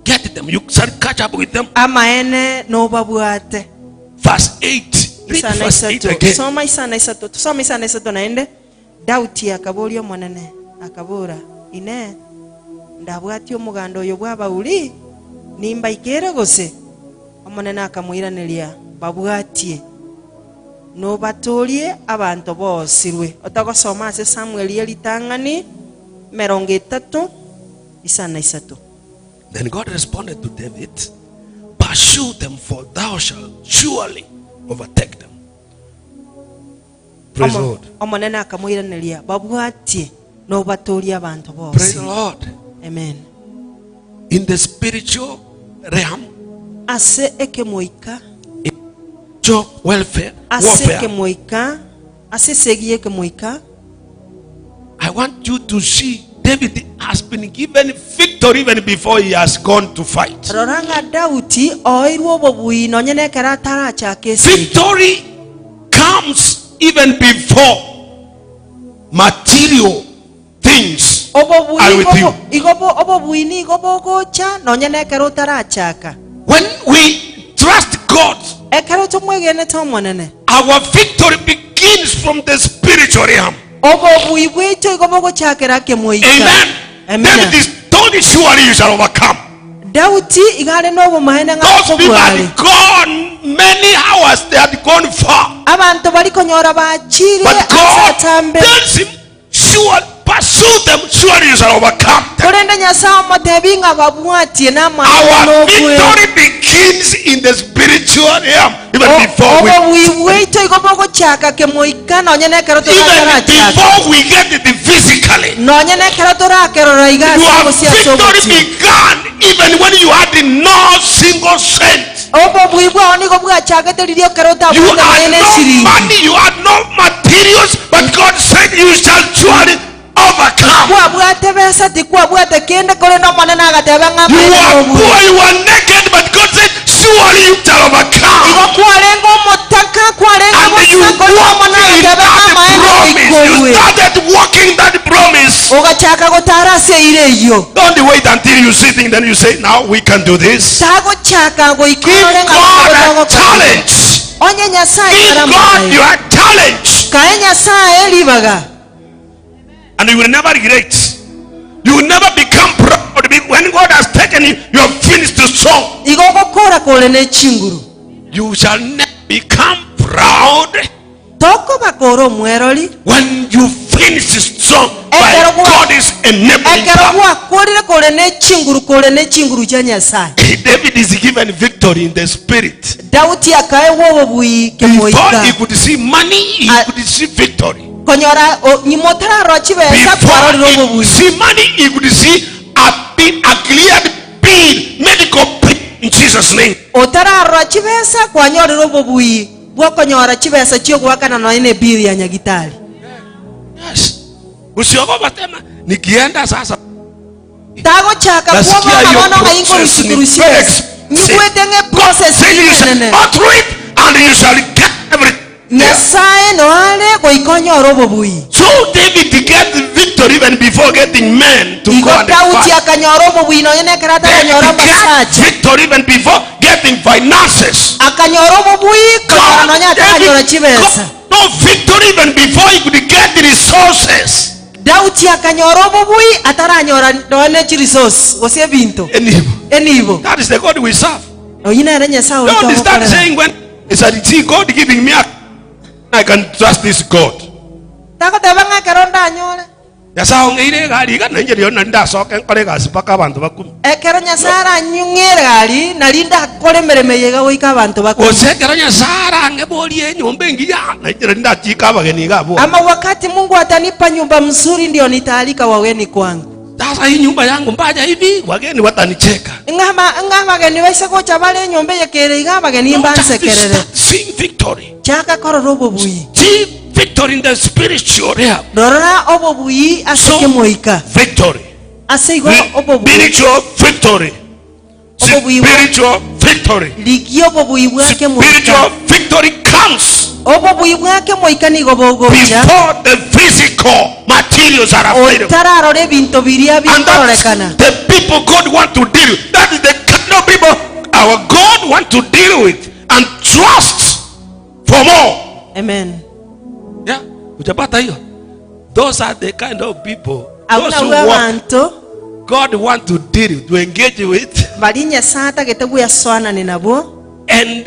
get them, you shall catch up with them. Amaene nobabwate. Verse 8. Read Isana verse 8 isato. again. Soma isana isato. Tusome isana isato naende. Dauti akaboria Omonene, akabora, Inee! Ndabwatie omoganda oyo bw'abauri? Nimbaikere gose? Omonene akamoiraneria, Babwatie, nobatoorie abanto boosirwe. Otagosoma ase Samweli ye ritang'ani emerongo etato, isana isato. Then God responded to David, Pursue them, for thou shalt surely overtake them. Praise the Lord. Omonene akamoiraneria, Babwatie, nobatoorie abanto Praise the bonsi. Lord. Amen. In the spiritual realm, Ase ekemoika, spiritual welfare, ase warfare, ekemoika, ase esegi y'ekemoika, I want you to see David has been given victory even before he has gone to fight. Rora ng'a Daudi oeirwe obobui nonye nekero atarachaka esegi. Victory comes even before material things Obobui are with you. igo igo bo- obobui nigo bogocha nonye nekero otarachaka. When we trust God, Ekero tomwegenete Omonene, our victory begins from the spiritual realm. Obobui bwaito igo bogochakera kemoika. Amen. Amina. David is told, surely you shall overcome. Daudi iga are nobomaene ng'a Those people kobua are. had gone many hours, they had gone far. Abanto bari konyora bachire But ase God atambe. tells him, surely pursue them, surely you shall overcome them. Korende Nyasae omotebi ng'a babwatie namaene Our nobue. victory begins in the spiritual realm, even before we Obobui bwaito igo bogochaka kemoika nonye nekero even toratarachaka. before we get it physically. Nonye nekero torakerora iga ase Your obosie ase victory obochie. began even when you had no single cent. Obobui bwao nigo bwachagete riria ekero You otabwate had nonya no neshiringi. money, you had no materials, but God said you shall surely overcome. Tikwabwate besa, tikwabwate kende, korende Omonene agateba ng'a You amaene were nobue. poor, you were naked, but God said, surely you shall overcome. Igo kwarenge omotaka, kwarenge And you bosa, korende walked Omonene in agateba ng'a that amaene promise. You oikobue. started walking that promise. Ogachaka gotara ase eira eyio. Don't wait until you see things, then you say, now we can do this. Tagochaka goika Give orore ng'a God a nabo togokora. challenge. Onye Nyasaye Give God karamokaye. your challenge. Kae Nyasaye ribaga. And you will never regret. You will never become proud. When God has taken you, you have finished the song. Igo ogokora kore ne chinguru. You shall never become proud Tokoba kore omwerori. when you finish the song by Ekero gwa- God is enabling Ekero power. gwakorire kore ne chinguru kore ne chinguru chia Nyasaye. David is given victory in the spirit. Daudi akaegwa obobui Before he kemoika. could see money, he Ah. could see victory. Konyora o- nyuma otararora chibesa Before kwarorire he could obobui. see money, he could see a, bill, a cleared bill, medical bill in Jesus' name. Otararora chibesa kwanyorire obobui bw'okonyora chibesa chi'ogoakana nonya ne bill ya nyagitari. Yes. Usiogopa tena. Nikienda sasa Tagochaka nasikia kuoboa hiyo bono ng'a process inkorusia ni korusia very besa. expensive. Nyigwete ng'a God eprocess said you shall enene. go through it and you shall get everything. Nyasae noare goika onyore obobui. So David get victory even before getting men to Igo go and Daudi fight. akanyora obobui nonya nekero ataranyora David get abasacha. victory even before getting finances. Akanyora obobui konyora God, nonya ataranyora David chibesa. got no victory even before he could get the resources. Daudi akanyora obobui ataranyora nonya ne chiresource gose ebinto. Enibo. Enibo. That is the God we serve. Oyio nere Nyasae oria Don't start togokorera. saying when it's a see God giving me a I can trust this God. Tagoteba ng'a ekero ndanyore. Nyasaye ong'eire egari iga, nainche rirorio nari ndasoke nkore egasi mpaka abanto bakume. Ekero Nyasae aranyung'e egari, nari ndakore emeremo eye iga goika abanto bakume. Gose ekero Nyasae arang'eborie enyomba engiya, nainche nari ndachiike abageni iga abwo. Ama wakati Mungu atanipa nyumba mzuri ndio nitaalika wageni kwangu. Sasa hii nyumba yangu mbaya hivi, wageni watanicheka. Ng'a ng'a abageni baise gocha bare enyomba eye kere iga abageni No, just mbansekerere. start seeing victory. Chaka korora obobui. See victory in the spiritual realm. Rora obobui ase So, kemoika. victory. Ase igo obobui. Spiritual victory. Obobui bwa- Spiritual victory. Rigia obobui bwa kemoika. Spiritual victory comes Obobui bwa kemoika nigo bogocha before the physical materials are available. otararora ebinto biria And that's bikororekana. the people God want to deal with. That is the kind of people our God want to deal with and trust for more. Amen. Yeah, utapata hiyo. Those are the kind of people. Abwo Those who nabwo walk, abanto God want to deal with, to engage with, bari Nyasaye atagete gwesoanane nabwo and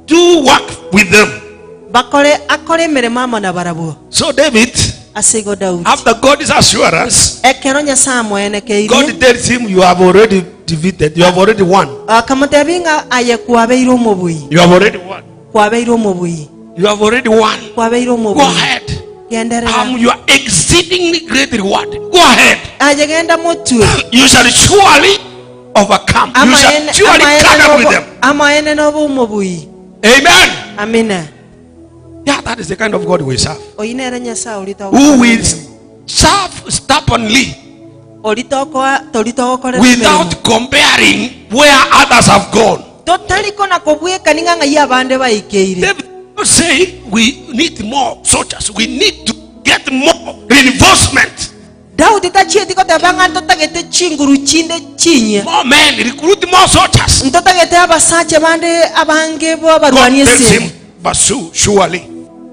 do work with them. bakore akore emeremo amo na barabwo. So David, Ase igo Daudi after God's assurance, ekero Nyasaye amoenekeire God tells him, you have already defeated, you have already won. akamotebia ng'a aye kwabeire omobui. You have already won. Kwabeire omobui. You have already won. Kwabeire Go omobui. ahead. Genderera. I'm your exceedingly great reward. Go ahead. Aye genda motwe. You shall surely overcome. You shall Amaene surely amaene catch up with nobo them. amaene nobo omobui. Amen. Amina. Yeah, that is the kind of God we serve. Oyi nere Nyasaye orito Who will serve stubbornly oritokoa toritogokorera without emeremo. comparing where others have gone. Totari kona kobweka ning'a ng'ai abande baikeire. David say we need more soldiers. We need to get more reinforcement. Daudi tachieti koteba ng'a ntotagete chinguru chinde chinyia. More men, recruit more soldiers. Ntotagete abasache bande abange bo God abarwanie tells esegi. him, pursue surely.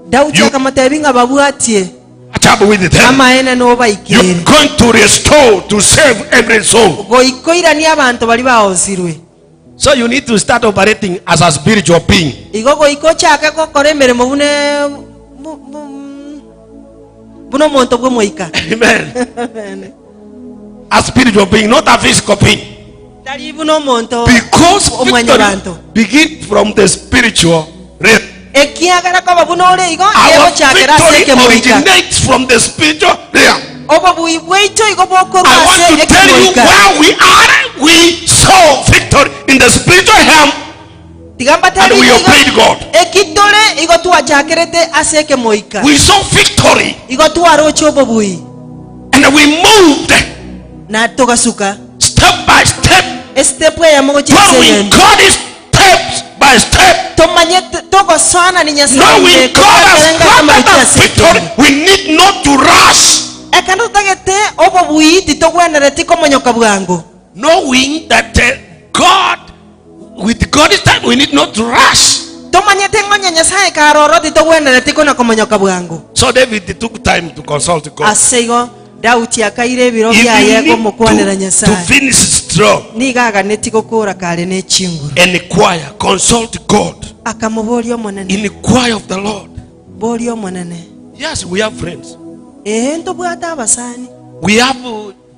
Daudi You akamotebia ng'a babwatie. catch up with them. Amaene nobaikeire. You're going to restore, to save every soul. Goikoirania abanto bari baosirwe. So you need to start operating as a spiritual being. Igo goika ochake gokora emeremo bune bu- bu- buna omonto bw'omoika. Amen. A spiritual being, not a physical being. Tari buna omonto Because victory omwanyabanto. begin from the spiritual realm. Ekiagera koba buna ore igo, Our egochakera ase victory ekemoika. originates from the spiritual realm. Obobui bwaito igo bokorwa I want ase to tell you ekemoika. where we are. We saw victory in the spiritual realm. Tiga And mbatebi we igo, obeyed God. ekitore igo twachakerete ase ekemoika. We saw victory. Igo twaroche obobui. And we moved Na togasuka. step by step. Estep eyemo gochia ase Following eyende. God steps by step. Tomanye togosoana ni Nyasaye Knowing God has kokarenga granted amaruti us ase victory, ekende. we need not to rush. Ekero totagete obobui titogwenereti komonyoka bwango. Knowing that God, with God's time, we need not to rush. Tomanyete ng'onye Nyasaye karoro titogwenereti kona komonyoka bwango. So David took time to consult God. Ase igo Daudi akaire ebiro If you biaye need gomokwanera to Nyasaye. finish strong, Nigo aganeti gokora kare ne chinguru. inquire, consult God. Akamoboria omonene. Inquire of the Lord. Boria omonene. Yes, we have friends. Ee, ntobwate abasani. We have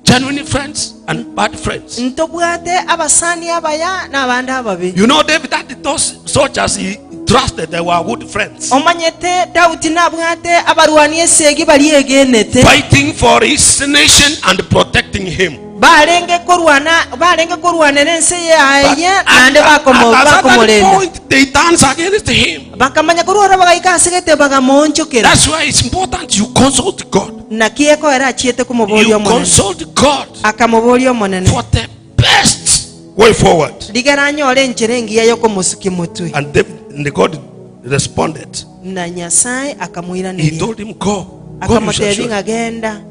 genuine friends and bad friends. Ntobwate abasani abaya na abande ababe. You know, David, that those soldiers he trusted, they were good friends. Omanyete Daudi nabwate abarwani esegi bari egenete. Fighting for his nation and protecting him. Barenge korwana, barenge korwanera ense But yaye, naende at a certain bakomorenda. point, they dance against him. Bakamanya korwara bagaika asegete bagamonchokera. That's why it's important you consult God. Naki ekoera achiete komoboria You omonene. consult God Akamoboria omonene. for the best way forward. Rigera anyore enchera engiya yokomosukia motwe. And the God responded. Na Nyasaye He akamoiraneria. told him, go. Go, you shall Akamotebia surely. ng'a genda.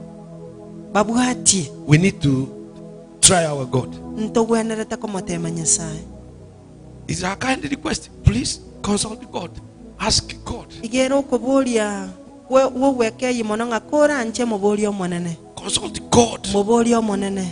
Babwatie. We need to try our God. Ntogwenerete komotema Nyasaye. It's a kind request. Please consult God. Ask God. Igera okoboria wogwekei mono ng'a koranche moborie omonene. Consult God. Moborie omonene.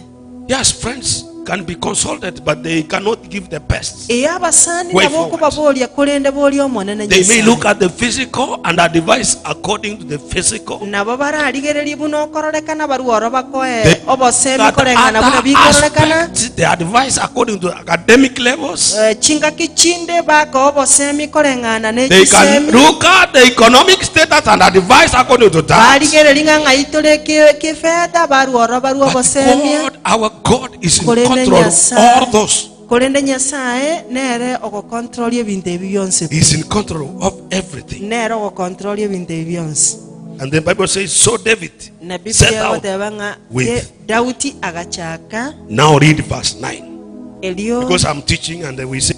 Yes, friends. can be consulted, but they cannot give the best. Ee, abasani Way nabo forward. okobaboria, korende boria Omonene They may Nyasae. look at the physical and advise according to the physical. Nabo bararigererie buna okororekana barue oro bakoe They obosemi look at koreng'ana buna other bikororekana. aspects, they advise according to academic levels. Eh, chingaki chinde bakoa obosemi koreng'ana ne They can chisemi. look at the economic status and advise according to that. Barigererie ng'a ng'ai tore ki- kifedha barue oro barue But obosemia. God, our God is in Korende control of Nyasaye all those. korende Nyasaye nere ogokontrol ebinto ebi bionsi He's in control of everything. nere ogokontrol ebinto ebi bionsi And the Bible says, so David na set Biblia out egoteba ng'a with. Ye- Daudi agachaka Now read verse 9. erio Because I'm teaching and we say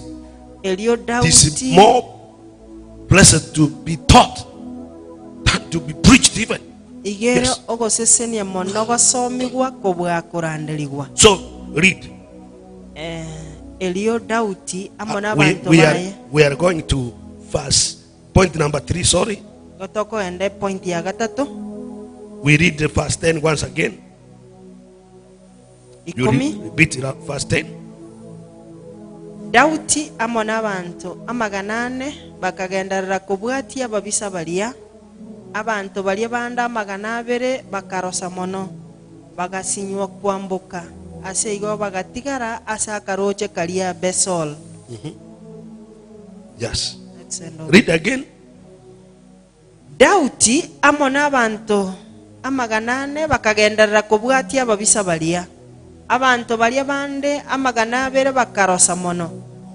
erio it is Daudi more blessed to be taught than to be preached even. Igere Yes. ogosesenia mono gosomigwa kobua koranderigwa. So read. Eh, erio Daudi amo Uh, we, n'abanto we, are, baye we are going to verse point number 3, sorry. Igo tokoenda epoint ya gatato We read the verse 10 once again. You ikomi. read, repeat it, verse 10. Daudi amo n'abanto amagana ane bakagenderera kobwatia ababisa baria. Abanto baria bande amagana abere bakarosa mono, bagasinywa kwamboka. Ase igo bagatigara ase akaroche karia Besol. Yes. That's the end of Read again. Daudi amo n'abanto amagana ane bakagenderera kobwatia ababisa baria. Abanto baria bande amagana abere bakarosa mono,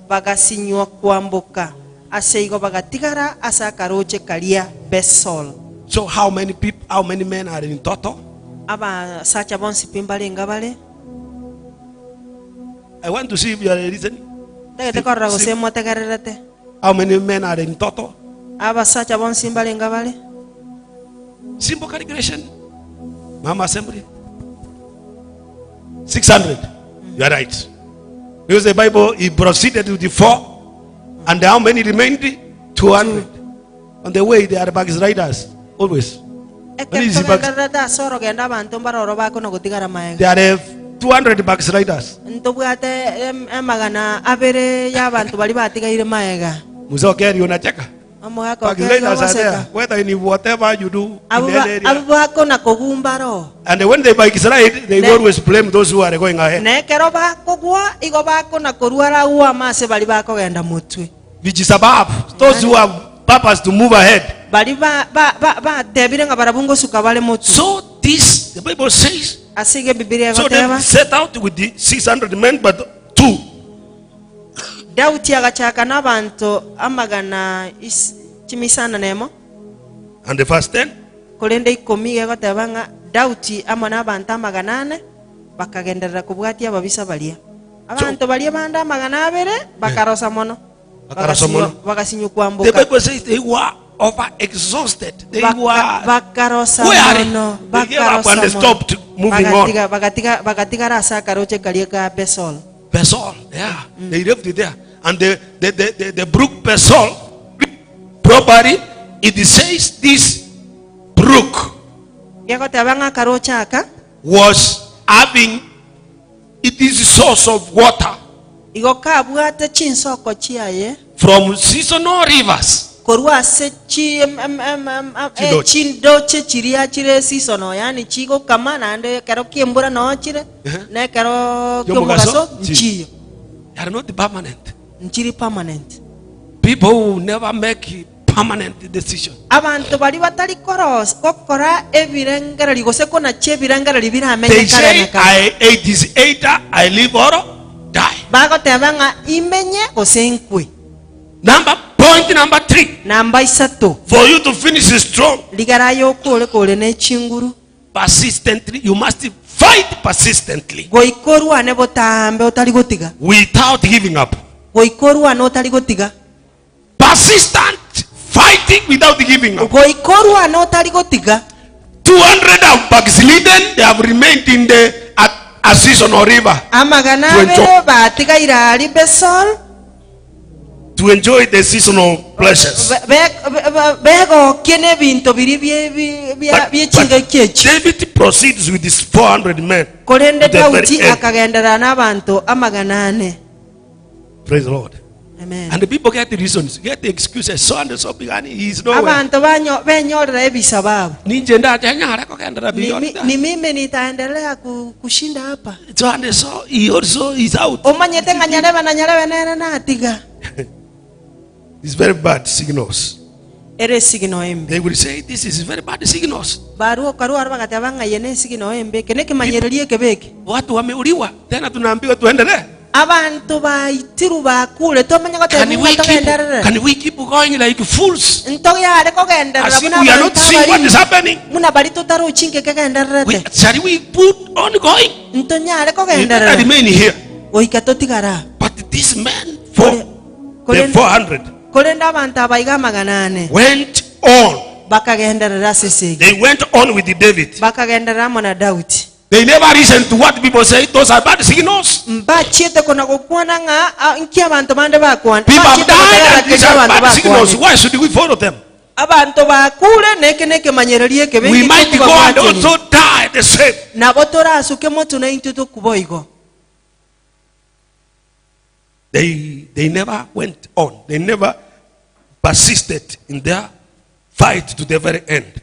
bagasinywa kwamboka. Ase igo bagatigara ase akaroche karia Besol. So how many people, how many men are in total? Abasacha bonsi pi mbarenge bare. I want to see if you are listening. Ntagete korora See- gose motegererete. How many men are in total? Abasacha bonsi mbarenge bare. Simple calculation. Mama assembly. 600. You are right. Because the Bible, he proceeded with the four. And how many remained? 200. On the way, they are backsliders. Always. Ekero When is back- togendererete ase orogendo abanto mbaroro bakona gotigara maega. There are 200 backsliders. Ntobwate em- emagana abere ya abanto baria batigaire maega. Mzee Okeri unacheka. Omogaka Okeri Backsliders are there. ogoseka. Whether in whatever you do in Abo that ba- area. abo bakona kogumba ro. And when they backslide, they Ne- always blame those who are going ahead. Nekero bakogwa igo bakona korwara agwo amase bari bakogenda motwe. Which is above those who have purpose to move ahead. Bari ba ba ba batebire ng'a barabwo ngosuka bare motwe. So this, the Bible says, Ase iga Ebibilia so they egoteba set out with the 600 men, but two. Daudi agachaka n'abanto amagana is chimisana nemo. And the verse 10. Korende ikomi iga egoteba ng'a Daudi amo n'abanto amagana ane bakagenderera kobwatia ababisa baria. Abanto baria bande amagana abere bakarosa mono. Bakarosa mono. Bagasinywa The kwamboka. Bible says they were over exhausted. They Baka- were bakarosa weary. mono. They gave up Bakarosa and they mono. stopped moving on. Bagatiga, bagatiga, bagatigara ase akaroche karia ka Besol. Besol, yeah. They left it there. And the, the, the, the, the brook Besol, probably it says this brook Gegoteba ng'a akaroche aka was having it is a source of water igo kabwate chinsoko chiaye from seasonal rivers. korwa ase chi em, em, em, em, em, eh, Chindoche. chindoche chiria chire seasonal, yani chigokama naende ekero kiembura noo chire na ekero Kiomogaso, kiomogaso chi. nchiyo. They are not permanent. Nchiri permanent. People who never make permanent decision. Abanto bari batari koros gokora ebirengereri gose konachi ebirengereri They biramenye kare say, na kare. I, it is either I live or die. Bagoteba ng'a imenye gose nkwe. Number point number 3. Namba isato. For you to finish strong. Ligara yokore kore ne chinguru. Persistently, you must fight persistently. Goikorwa ne botambe otari gotiga. Without giving up. Goikorwa no otari gotiga. Persistent fighting without giving up. Goikorwa no otari gotiga. 200 have backslidden, they have remained in the at a seasonal river. Amagana Twenty. abere batigaire ari Besol. to enjoy the seasonal pleasures. Be- be- be- be- begokie na ebinto biria bie- bie- bia- But, bie but chingaki echi David proceeds with his 400 men. korende to the very Daudi end. akagenderera n'abanto amagana ane. Praise the Lord. Amen. And the people get the reasons, get the excuses. So and so began, he is nowhere. Abanto banyo benyorera ebisa babo. Ninje ndacha nyara kogendera Ni, beyond mi- that. ni mimi nitaendelea ku- kushinda hapa. So and so he also is out. Omanyete ng'a nyarebe na nyarebe nere natiga. It's very bad signals. Ere esigino embe. They will say this is very bad signals. Barua okarwara bagateba ng'a eye ne esigino embe eke nekemanyererio ekebe eke. Watu wameuliwa tena tunaambiwa tuendelee. Abanto baitirwe bakure tomanye Can goteba we ng'a keep, togenderere. can we keep going like fools? Ntoyare kogenderera As if buna we are not abanto seeing what abari is happening. buna bari totarochi inke We, kegendererete. shall we put on going? Ntonyare We better kogenderera remain here. goika totigara. But these men, four, Kore- the korende 400, korende abanto abaiga amagana ane went on. bakagenderera ase esegi. They went on with David. Bakagenderera amo na Daudi. They never listened to what people say. Those are bad signals. Mbachiete kona gokwana ng'a ah, nki abanto bande bakwana. People have Mbachiete died gotegera and these keria are abanto bad signals. bakwanire. Why should we follow them? Abanto bakure neke nekemanyererio ekebe We inki might go and tokobabwatania. also die the same. Nabo torasuke motu na intwe tokuba igo. They never went on. They never persisted in their fight to the very end.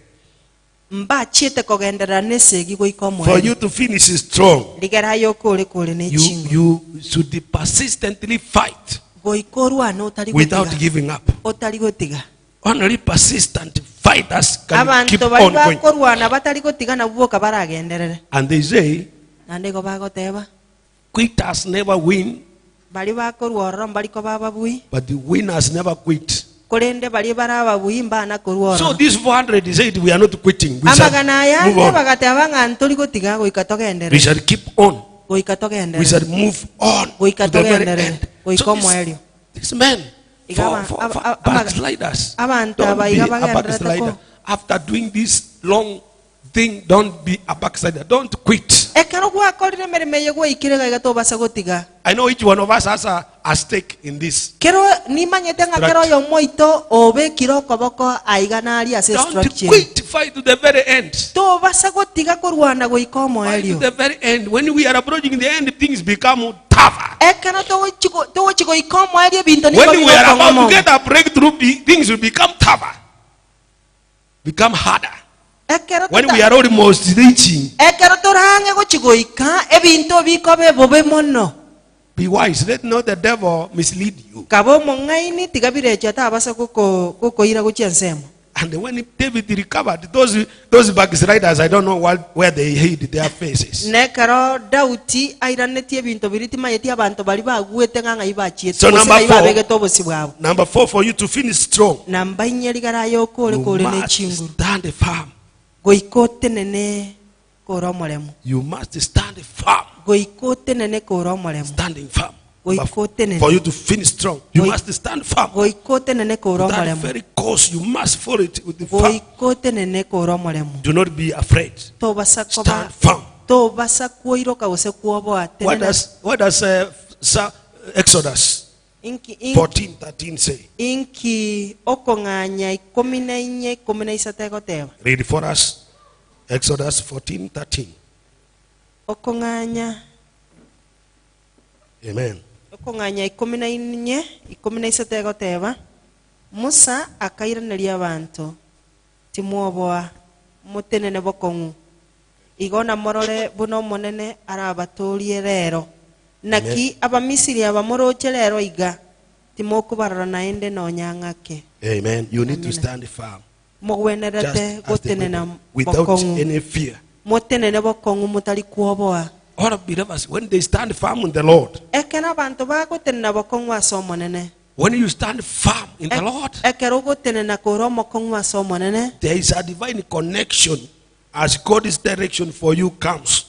Mbachiete kogenderera nesegi goika For omoerio. you to finish strong, Rigera yokore kore ne you, chingo. you should persistently fight Goika orwane otari without gotiga. giving up. Otari gotiga. Only persistent fighters can keep Abanto bari on going. bakorwana batari gotiga nabwo boka baragenderere. And they say, Naende igo bagoteba quitters never win, bari bakorwa ororo mbariko bababui but the winners never quit. korende bari barababui mbana korwa So ororo. this 400 said, we are not quitting. We shall Amagana aya move on. bagateba ng'a ntori gotiga goika We togenderere. shall keep on. Goika We togenderere. shall move on Goika to the very togenderere. end. Goika So this, omoerio. this men, Iga for backsliders, abantu don't aba be iga a bagenderete backslider. ko. After doing this long thing, don't be a backslider. Don't quit. Ekero gwakorire emeremo eye gwaikire gaiga tobasa gotiga. I know each one of us has a stake in this. Kero nimanyete ng'a kero oyo moito obekire okoboko aiga nari ase Don't structure. quit. Fight to the very end. Tobasa gotiga korwana goika Fight to omoerio. the very end. When we are approaching the end, things become tougher. Ekero togochi goika omoerio ebinto nigo When we are bigokong'a about to mono. get a breakthrough, things will become tougher, become harder. Ekero When tota- we are almost reaching, ekero torange gochi goika ebinto bikobe bobe mono. be wise. Let not the devil mislead you. Kaba omong'aini tiga birecho tabasa gokoira gochia ensemo. And when David recovered, those backsliders, I don't know where they hid their faces. Nekero Daudi airanetie ebinto biri timanyeti abanto bari bagwete ng'a ng'ai bachiete So gose number ng'ai four. babegete obosi bwabo. Number four, for you to finish strong, Namba inye rigara yokore you kore ne must chinguru. stand firm. Goika otenene kore omoremo. You must stand firm. Goika otenene kore omoremo. Standing firm. Goika Number otenene. For you to finish strong, you Goi- must stand firm. Goika otenene kore That omoremo. very course, you must follow it with the firm. Goika otenene kore omoremo. Do not be afraid. Tobasa koba Stand firm. tobasa kwoiroka gose kwoboa What tenena. does Exodus Inki, inki, 14:13 say? inki okong'anya ikomi na inye ikomi na isato egoteba. Read for us. Exodus 14:13. Okong'anya Amen. okong'anya ikomi na inye ikomi na isato egoteba Musa akairaneria abanto timwoboa motenene bokong'u igo namorore buna omonene arabatorie rero naki abamisiri abamoroche rero iga timokobarora naende nonya ng'ake. Amen. You need to Amen. stand firm. Mogwenerete Just as the gotenena people, without bokong'u any fear. motenene bokong'u motari kwoboa. All of believers, when they stand firm in the Lord, Ekero abanto bagotenena bokong'u ase omonene when you stand firm in the Lord, ekero ogotenena kore omokong'u ase omonene, there is a divine connection as God's direction for you comes.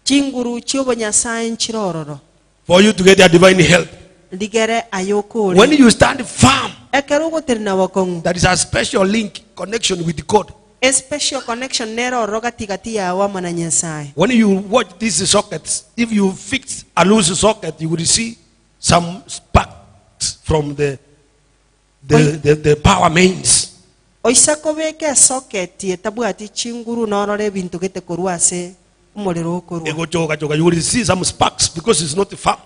Chinguru chi'obonyasae nchirororo. For you to get a divine help. Rigere ayokore. When you stand firm, Ekero ogotenena bokong'u, there is a special link, connection with God. A special connection nerororo gatigati yawe amo na Nyasae. When you watch these sockets, if you fix a loose socket, you will see some sparks from the the, the, the power mains. Oisa kobeka esoketi etabwati chinguru norore ebinto gete korwa ase omorero okorwa. Egochogachoga, you will see some sparks because it's not firm.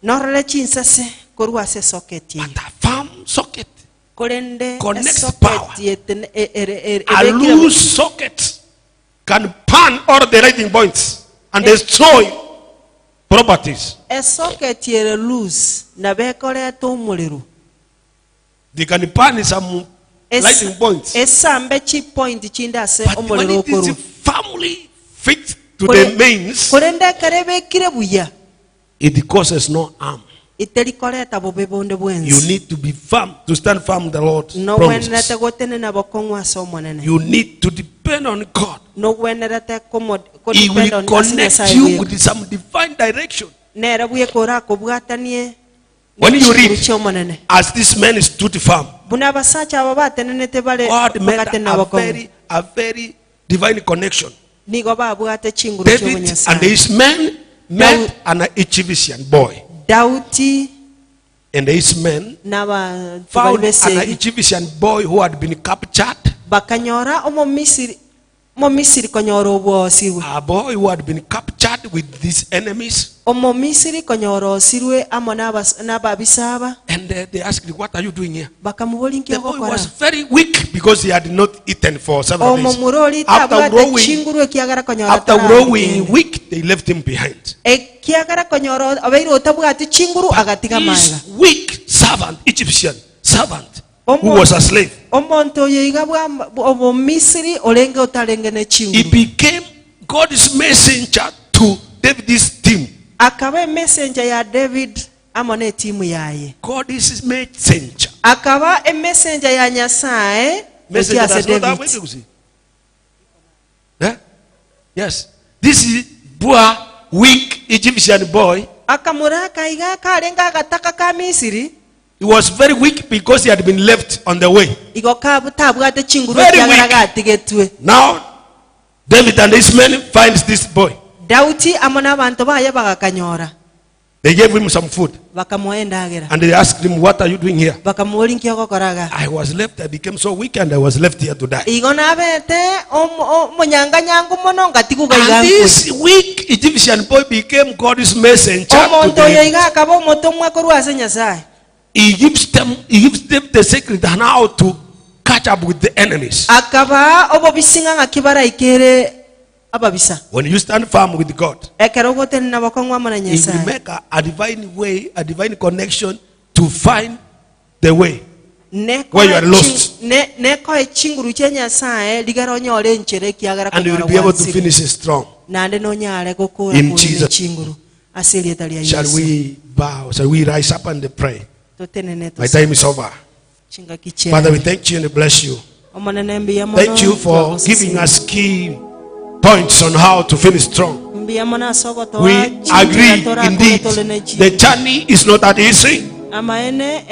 Norore chinsase korwa ase esoketi eyio. But a firm socket Korende connects power. esoketi etene- e- ere- ere- A ebekire loose socket can pan all the lighting points and destroy properties. Esoketi ere loose nabo ekoreta omorero. They can pan some Es- lighting points. Esambe chipoint chinde ase But when omorero it is okorwa. firmly fixed to Kore- the mains, Korende ekero ebekire buya, it causes no harm. eteri koreta bobe bonde You bwensi. need to be firm, to stand firm the Lord's Nogwenerete promises. gotenena bokong'u ase Omonene. You need to depend on God. Nogwenerete komo- He kodepend will on ase connect Nyasaye you bweka. with some divine direction. Nere bweka orakobwatanie When you read, chinguru chi'Omonene. as this man stood firm, Buna abasacha aba batenenete bare God made bagatenena a bokong'u. very, a very divine connection. Nigo babwate chinguru David and chi'Omonyasaye. his men met an Egyptian boy. Daudi And his men n'abantu bari found an beseri Egyptian boy who had been captured. bakanyora omomisiri omomisiri konyora obwosirwe A boy who had been captured with these enemies. omomisiri konyora osirwe amo n'abas- n'ababisa aba And they asked, What are you doing here? bakamuboria The boy nkiogokora was very weak because he had not eaten for several days. omomura ori After tabwate growing, chinguru ekiagera konyora after growing tararigende. weak, they left him behind. Ekiagera konyora obeire otabwati chinguru agatiga This maega weak servant, Egyptian servant, who Omo- was a slave, omonto oyo iga bwa omomisiri orenge otarenge ne he chinguru became God's messenger to David's team. akaba emessenger ya David amo ne etimu yaye God's messenger. akaba emessenger ya Nyasaye Messenger gochia ase does not have David way, you see. Eh? Yes. This is poor, weak Egyptian boy. Akamuraka iga karenge agataka ka Misiri He was very weak because he had been left on the way. igo kabu tabwate chinguru Very ekiagera weak. gatigetwe Now, David and his men finds this boy. Daudi amo n'abanto baye bagakanyora They gave him some food. bakamoa endagera And they asked him, What are you doing here? bakamoria nki ogokoraga I was left, I became so weak and I was left here to die. igo nabete omonyanganyangu mono ngatiguga iga And nkwe this weak Egyptian boy became God's messenger. To omonto oyo them. iga akaba omotomwa korwa ase Nyasaye He gives them, he gives them the secret on how to catch up with the enemies. akaba obobisinga ng'aki baraikere ababisa When you stand firm with God, ekero ogotenena bokong'u amo na He will Nyasaye make a divine way, a divine connection to find the way. Where you are lost. nekoe chinguru chia Nyasaye rigera onyore enchera ekiagera And you will konyora be able to gwansire. finish strong. Naende nonyare gokora In kore Jesus. chinguru ase erieta ria Shall Yesu we bow? Shall we rise up and pray? totenene My time is over. chingaki chia Father, we thank you and bless you. Omonene mbuya mono Thank you for giving us key points on how to finish strong. mbuya mono ase ogotoa We chinchera agree torakore indeed. tore ne The chinguru. journey is not that easy. Amaene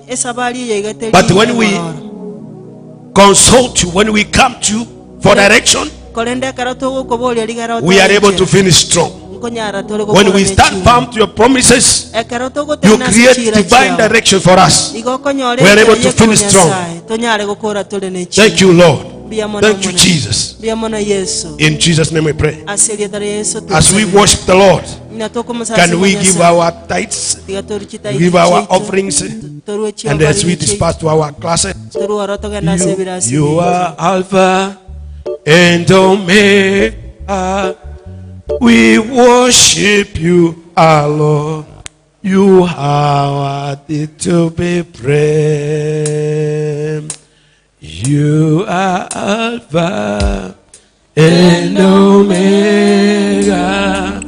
esabari eye iga teri But when we engororo. consult you, when we come to you for direction, Korende ekero togokoboria rigera we are able to otoe finish strong. nkonyara tore When gokora we ne stand chinguru. firm to your promises, Ekero you togotenena ase create chira divine chiao. direction for us. Igo okonyora We are able enchera to yekorwa finish strong. Nyasaye, tonyare gokora tore ne Thank chinguru. you, Lord. Mbuya mono Thank you, Omonene. Jesus. Mbuya mono Yesu. In Jesus' name we pray. Ase erieta ria Yesu As we twasabe. worship the Lord, Na tokomosasima can we give Nyasaye. our tithes, Tiga torue chitaiti give our chiaitu, offerings, torue and as we chiofari disperse to our classes? torue oro togenda ase ebirasi You biaito. are Alpha and Omega. We worship you, our Lord. You are worthy to be praised. You are Alpha and Omega.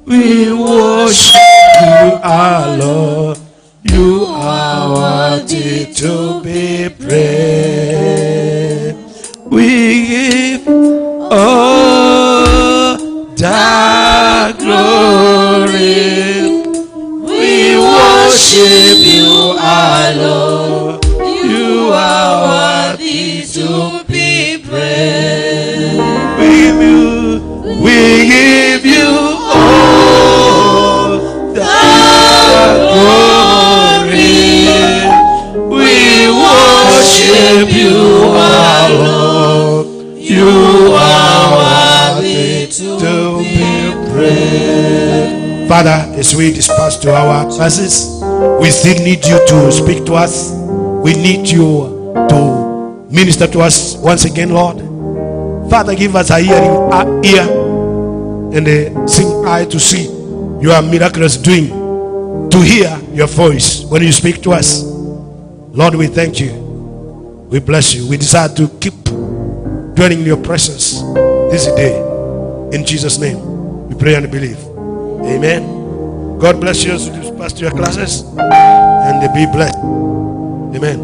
We worship you, our Lord. You are worthy to be praised. We give all the glory. We worship you, our Lord. You are worthy to be praised. We give you, we give you all the glory. We As we disperse to our classes, we still need you to speak to us. We need you to minister to us once again, Lord. Father, give us a hearing ear and a seeing eye to see your miraculous doing, to hear your voice when you speak to us. Lord, we thank you. We bless you. We desire to keep dwelling in your presence this day. In Jesus' name, we pray and believe. Amen. God bless you as you disperse to your classes and be blessed. Amen.